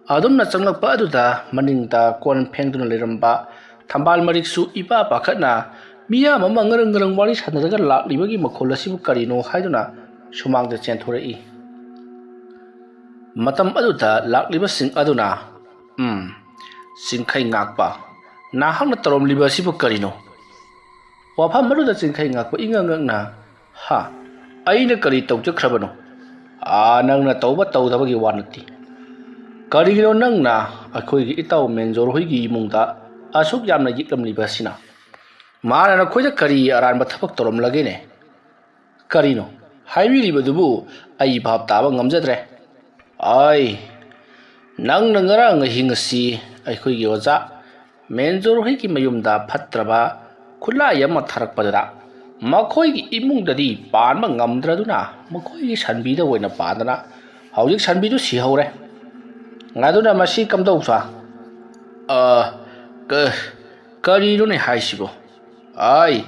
ꯑꯗꯨꯝꯅ ꯆꯪꯂꯛꯄ ꯑꯗꯨꯗ ꯃꯅꯤꯡꯗ ꯀꯣꯟ ꯐꯦꯡꯗꯨꯅ ꯂꯩꯔꯝꯕ ꯊꯝꯕꯥꯜ ꯃꯔꯤꯛꯁꯨ ꯏꯄꯥ ꯄꯥꯈꯠꯅ ꯃꯤꯌꯥꯝ ꯑꯃ ꯉꯔꯪ ꯉꯔꯪ ꯋꯥꯔꯤ ꯁꯥꯟꯅꯔꯒ ꯂꯥꯛꯂꯤꯕꯒꯤ ꯃꯈꯣꯜ ꯑꯁꯤꯕꯨ ꯀꯔꯤꯅꯣ ꯍꯥꯏꯗꯨꯅ ꯁꯨꯃꯥꯡꯗ ꯆꯦꯟꯊꯣꯔꯛꯏ꯫ ꯃꯇꯝ ꯑꯗꯨꯗ ꯂꯥꯛꯂꯤꯕꯁꯤꯡ ꯑꯗꯨꯅ, "ꯎꯝ, ꯆꯤꯡꯈꯩ ꯉꯥꯛꯄ, ꯅꯍꯥꯛꯅ ꯇꯧꯔꯝꯂꯤꯕ ꯑꯁꯤꯕꯨ ꯀꯔꯤꯅꯣ?" ꯋꯥꯐꯝ ꯑꯗꯨꯗ ꯆꯤꯡꯈꯩ ꯉꯥꯛꯄ ꯏꯉꯛ ꯉꯛꯅ, "ꯍꯥ? ꯑꯩꯅ ꯀꯔꯤ ꯇꯧꯖꯈ꯭ꯔꯕꯅꯣ? ꯑꯥ, ꯅꯪꯅ ꯇꯧꯕ ꯇꯧꯗꯕꯒꯤ ꯋꯥ ꯅꯠꯇꯦ꯫ ꯀꯔꯤꯒꯤꯅꯣ ꯅꯪꯅ ꯑꯩꯈꯣꯏꯒꯤ ꯏꯇꯥꯎ ꯃꯦꯟꯖꯣꯔ ꯍꯣꯏꯒꯤ ꯏꯃꯨꯡꯗ ꯑꯁꯨꯛ ꯌꯥꯝꯅ ꯌꯦꯛꯂꯝꯂꯤꯕ ꯑꯁꯤꯅ? ꯃꯥꯅ ꯅꯈꯣꯏꯗ ꯀꯔꯤ ꯑꯔꯥꯟꯕ ꯊꯕꯛ ꯇꯧꯔꯝꯂꯒꯦꯅꯦ? ꯀꯔꯤꯅꯣ ꯍꯥꯏꯕꯤꯔꯤꯕꯗꯨꯕꯨ ꯑꯩ ꯚꯥꯞ ꯇꯥꯕ ꯉꯝꯖꯗ꯭ꯔꯦ꯫" "ꯑꯩ, ꯅꯪꯅ ꯉꯔꯥꯡ ꯑꯍꯤꯡ ꯑꯁꯤ ꯑꯩꯈꯣꯏꯒꯤ ꯑꯣꯖꯥ ꯃꯦꯟꯖꯣꯔ ꯍꯣꯏꯒꯤ ꯃꯌꯨꯝꯗ ꯐꯠꯇ꯭ꯔꯕ ꯈꯨꯠꯂꯥꯏ ꯑꯃ ꯊꯥꯔꯛꯄꯗꯨꯗ ꯃꯈꯣꯏꯒꯤ ꯏꯃꯨꯡꯗꯗꯤ ꯄꯥꯟꯕ ꯉꯝꯗ꯭ꯔꯗꯨꯅ ꯃꯈꯣꯏꯒꯤ ꯁꯟꯕꯤꯗ ꯑꯣꯏꯅ ꯄꯥꯟꯗꯅ ꯍꯧꯖꯤꯛ ꯁꯟꯕꯤꯗꯨ ꯁꯤꯍꯧꯔꯦ꯫ ꯑꯗꯨꯅ ꯃꯁꯤ ꯀꯝꯗꯧꯁꯥ?" "ꯑ, ꯀ-, ꯀꯔꯤꯅꯣꯅꯦ ꯍꯥꯏꯁꯤꯕꯣ? ꯑꯩ,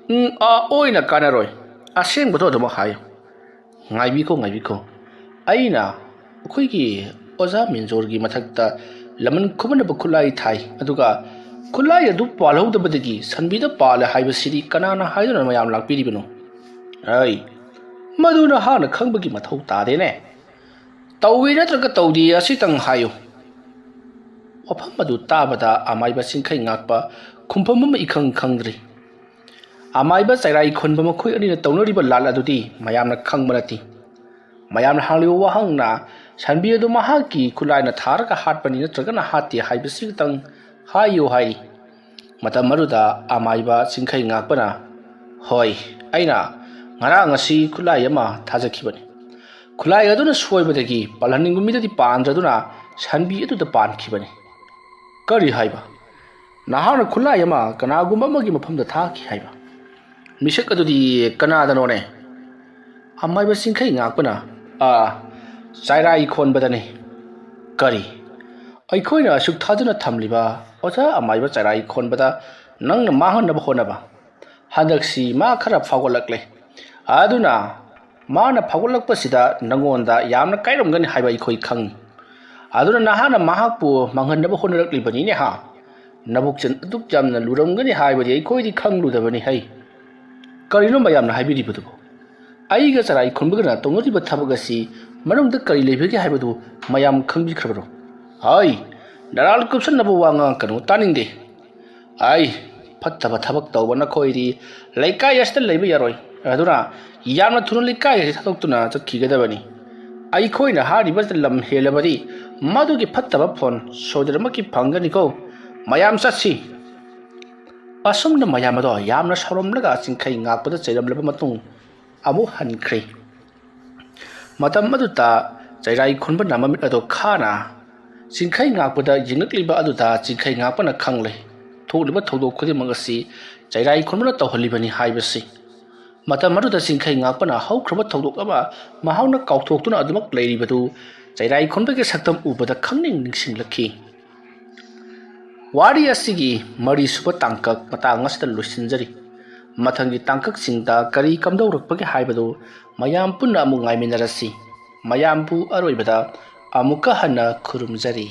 ꯎꯝ, ꯑ, ꯑꯣꯏꯅ ꯀꯥꯟꯅꯔꯣꯏ꯫ ꯑꯁꯦꯡꯕꯗꯣ ꯑꯗꯨꯃꯛ ꯍꯥꯏꯌꯨ꯫" "ꯉꯥꯏꯕꯤꯈꯣ, ꯉꯥꯏꯕꯤꯈꯣ꯫ ꯑꯩꯅ ꯑꯩꯈꯣꯏꯒꯤ ꯑꯣꯖꯥ ꯃꯦꯟꯖꯣꯔꯒꯤ ꯃꯊꯛꯇ ꯂꯃꯟ ꯈꯨꯝꯅꯕ ꯈꯨꯠꯂꯥꯏ ꯊꯥꯏ, ꯑꯗꯨꯒ ꯈꯨꯠꯂꯥꯏ ꯑꯗꯨ ꯄꯥꯜꯍꯧꯗꯕꯗꯒꯤ ꯁꯟꯕꯤꯗ ꯄꯥꯜꯂꯦ ꯍꯥꯏꯕꯁꯤꯗꯤ ꯀꯅꯥꯅ ꯍꯥꯏꯗꯨꯅ ꯃꯌꯥꯝ ꯂꯥꯛꯄꯤꯔꯤꯕꯅꯣ?" "ꯑꯩ, ꯃꯗꯨ ꯅꯍꯥꯛꯅ ꯈꯪꯕꯒꯤ ꯃꯊꯧ ꯇꯥꯗꯦꯅꯦ꯫ ꯇꯧꯏ ꯅꯠꯇ꯭ꯔꯒ ꯇꯧꯗꯦ ꯑꯁꯤꯇꯪ ꯍꯥꯏꯌꯨ꯫" ꯋꯥꯐꯝ ꯑꯗꯨ ꯇꯥꯕꯗ ꯑꯃꯥꯏꯕ ꯆꯤꯡꯈꯩ ꯉꯥꯛꯄ ꯈꯨꯝꯐꯝ ꯑꯃ ꯏꯈꯪ ꯈꯪꯗ꯭ꯔꯤ꯫ ꯑꯃꯥꯏꯕ ꯆꯩꯔꯥꯏ ꯈꯣꯟꯕ ꯃꯈꯣꯏ ꯑꯅꯤꯅ ꯇꯧꯅꯔꯤꯕ ꯂꯥꯜ ꯑꯗꯨꯗꯤ ꯃꯌꯥꯝꯅ ꯈꯪꯕ ꯅꯠꯇꯦ꯫ ꯃꯌꯥꯝꯅ ꯍꯥꯡꯂꯤꯕ ꯋꯥꯍꯪꯅ ꯁꯟꯕꯤ ꯑꯗꯨ ꯃꯍꯥꯛꯀꯤ ꯈꯨꯠꯂꯥꯏꯅ ꯊꯥꯔꯒ ꯍꯥꯠꯄꯅꯤ ꯅꯠꯇ꯭ꯔꯒꯅ ꯍꯥꯠꯇꯦ ꯍꯥꯏꯕꯁꯤ ꯈꯛꯇꯪ ꯍꯥꯏꯌꯨ ꯍꯥꯏꯔꯤ꯫ ꯃꯇꯝ ꯑꯗꯨꯗ ꯑꯃꯥꯏꯕ ꯆꯤꯡꯈꯩ ꯉꯥꯛꯄꯅ, "ꯍꯣꯏ, ꯑꯩꯅ ꯉꯔꯥꯡ ꯑꯁꯤ ꯈꯨꯠꯂꯥꯏ ꯑꯃ ꯊꯥꯖꯈꯤꯕꯅꯤ꯫ ꯈꯨꯠꯂꯥꯏ ꯑꯗꯨꯅ ꯁꯣꯏꯕꯗꯒꯤ ꯄꯥꯜꯍꯟꯅꯤꯡꯕ ꯃꯤꯗꯗꯤ ꯄꯥꯟꯗ꯭ꯔꯗꯨꯅ ꯁꯟꯕꯤ ꯑꯗꯨꯗ ꯄꯥꯟꯈꯤꯕꯅꯤ"꯫ "ꯀꯔꯤ ꯍꯥꯏꯕ? ꯅꯍꯥꯛꯅ ꯈꯨꯠꯂꯥꯏ ꯑꯃ ꯀꯅꯥꯒꯨꯝꯕ ꯑꯃꯒꯤ ꯃꯐꯝꯗ ꯊꯥꯈꯤ ꯍꯥꯏꯕ? ꯃꯤꯁꯛ ꯑꯗꯨꯗꯤ ꯀꯅꯥꯗꯅꯣꯅꯦ?" ꯑꯃꯥꯏꯕ ꯆꯤꯡꯈꯩ ꯉꯥꯛꯄꯅ, "ꯑꯥ, ꯆꯩꯔꯥꯏ ꯈꯣꯟꯕꯗꯅꯤ"꯫ "ꯀꯔꯤ? ꯑꯩꯈꯣꯏꯅ ꯑꯁꯨꯛ ꯊꯥꯖꯅ ꯊꯝꯂꯤꯕ ꯑꯣꯖꯥ ꯑꯃꯥꯏꯕ ꯆꯩꯔꯥꯏ ꯈꯣꯟꯕꯗ ꯅꯪꯅ ꯃꯥꯡꯍꯟꯅꯕ ꯍꯣꯠꯅꯕ? ꯍꯟꯗꯛꯁꯤ ꯃꯥ ꯈꯔ ꯐꯥꯎꯒꯠꯂꯛꯂꯦ꯫ ꯑꯗꯨꯅ ꯃꯥꯅ ꯐꯥꯎꯒꯠꯂꯛꯄꯁꯤꯗ ꯅꯉꯣꯟꯗ ꯌꯥꯝꯅ ꯀꯥꯏꯔꯝꯒꯅꯤ ꯍꯥꯏꯕ ꯑꯩꯈꯣꯏ ꯈꯪꯏ꯫ ꯑꯗꯨꯅ ꯅꯍꯥꯛꯅ ꯃꯍꯥꯛꯄꯨ ꯃꯥꯡꯍꯟꯅꯕ ꯍꯣꯠꯅꯔꯛꯂꯤꯕꯅꯤꯅꯦ ꯍꯥ? ꯅꯕꯨꯛꯆꯦꯜ ꯑꯗꯨꯛ ꯌꯥꯝꯅ ꯂꯨꯔꯝꯒꯅꯤ ꯍꯥꯏꯕꯗꯤ ꯑꯩꯈꯣꯏꯗꯤ ꯈꯪꯂꯨꯗꯕꯅꯤ ꯍꯩ"꯫ "ꯀꯔꯤꯅꯣ ꯃꯌꯥꯝꯅ ꯍꯥꯏꯕꯤꯔꯤꯕꯗꯨꯕꯨ? ꯑꯩꯒ ꯆꯩꯔꯥꯏ ꯈꯣꯟꯕꯒꯅ ꯇꯧꯅꯔꯤꯕ ꯊꯕꯛ ꯑꯁꯤ ꯃꯅꯨꯡꯗ ꯀꯔꯤ ꯂꯩꯕꯒꯦ ꯍꯥꯏꯕꯗꯨ ꯃꯌꯥꯝ ꯈꯪꯕꯤꯈ꯭ꯔꯕꯔꯣ? ꯍꯩ, ꯅꯔꯥꯜ ꯀꯨꯞꯁꯟꯅꯕ ꯋꯥ ꯉꯥꯡꯉꯛꯀꯅꯨ, ꯇꯥꯅꯤꯡꯗꯦ꯫ ꯑꯩ, ꯐꯠꯇꯕ ꯊꯕꯛ ꯇꯧꯕ ꯅꯈꯣꯏꯗꯤ ꯂꯩꯀꯥꯏ ꯑꯁꯤꯗ ꯂꯩꯕ ꯌꯥꯔꯣꯏ꯫ ꯑꯗꯨꯅ ꯌꯥꯝꯅ ꯊꯨꯅ ꯂꯩꯀꯥꯏ ꯑꯁꯤ ꯊꯥꯗꯣꯛꯇꯨꯅ ꯆꯠꯈꯤꯒꯗꯕꯅꯤ꯫ ꯑꯩꯈꯣꯏꯅ ꯍꯥꯏꯔꯤꯕꯁꯤꯗ ꯂꯝ ꯍꯦꯜꯂꯕꯗꯤ ꯃꯗꯨꯒꯤ ꯐꯠꯇꯕ ꯐꯣꯟ ꯁꯣꯏꯗꯅꯃꯛꯀꯤ ꯐꯪꯒꯅꯤꯀꯣ꯫ ꯃꯌꯥꯝ ꯆꯠꯁꯤ"꯫ ꯑꯁꯨꯝꯅ ꯃꯌꯥꯝ ꯑꯗꯣ ꯌꯥꯝꯅ ꯁꯥꯎꯔꯝꯂꯒ ꯆꯤꯡꯈꯩ ꯉꯥꯛꯄꯗ ꯆꯩꯔꯝꯂꯕ ꯃꯇꯨꯡ ꯑꯃꯨꯛ ꯍꯟꯈ꯭ꯔꯦ꯫ ꯃꯇꯝ ꯑꯗꯨꯗ ꯆꯩꯔꯥꯏ ꯈꯨꯟꯕꯅ ꯃꯃꯤꯠ ꯑꯗꯨ ꯈꯥꯅ ꯆꯤꯡꯈꯩ ꯉꯥꯛꯄꯗ ꯌꯦꯡꯂꯛꯂꯤꯕ ꯑꯗꯨꯗ ꯆꯤꯡꯈꯩ ꯉꯥꯛꯄꯅ ꯈꯪꯂꯦ, ꯊꯣꯛꯂꯤꯕ ꯊꯧꯗꯣꯛ ꯈꯨꯗꯤꯡꯃꯛ ꯑꯁꯤ ꯆꯩꯔꯥꯏ ꯈꯨꯟꯕꯅ ꯇꯧꯍꯜꯂꯤꯕꯅꯤ ꯍꯥꯏꯕꯁꯤ꯫ ꯃꯇꯝ ꯑꯗꯨꯗ ꯆꯤꯡꯈꯩ ꯉꯥꯛꯄꯅ ꯍꯧꯈ꯭ꯔꯕ ꯊꯧꯗꯣꯛ ꯑꯃ ꯃꯍꯥꯛꯅ ꯀꯥꯎꯊꯣꯛꯇꯨꯅ ꯑꯗꯨꯃꯛ ꯂꯩꯔꯤꯕꯗꯨ ꯆꯩꯔꯥꯏ ꯈꯨꯟꯕꯒꯤ ꯁꯛꯇꯝ ꯎꯕꯗ ꯈꯪꯅꯤꯡ ꯅꯤꯡꯁꯤꯡꯂꯛꯈꯤ꯫ ꯋꯥꯔꯤ ꯑꯁꯤꯒꯤ ꯃꯔꯤꯁꯨꯕ ꯇꯥꯡꯀꯛ ꯃꯇꯥꯡ ꯑꯁꯤꯗ ꯂꯣꯏꯁꯤꯟꯖꯔꯤ꯫ ꯃꯊꯪꯒꯤ ꯇꯥꯡꯀꯛꯁꯤꯡꯗ ꯀꯔꯤ ꯀꯝꯗꯧꯔꯛꯄꯒꯦ ꯍꯥꯏꯕꯗꯨ ꯃꯌꯥꯝ ꯄꯨꯟꯅ ꯑꯃꯨꯛ ꯉꯥꯏꯃꯤꯟꯅꯔꯁꯤ꯫ ꯃꯌꯥꯝꯕꯨ ꯑꯔꯣꯏꯕꯗ ꯑꯃꯨꯛꯀ ꯍꯟꯅ ꯈꯨꯔꯨꯝꯖꯔꯤ꯫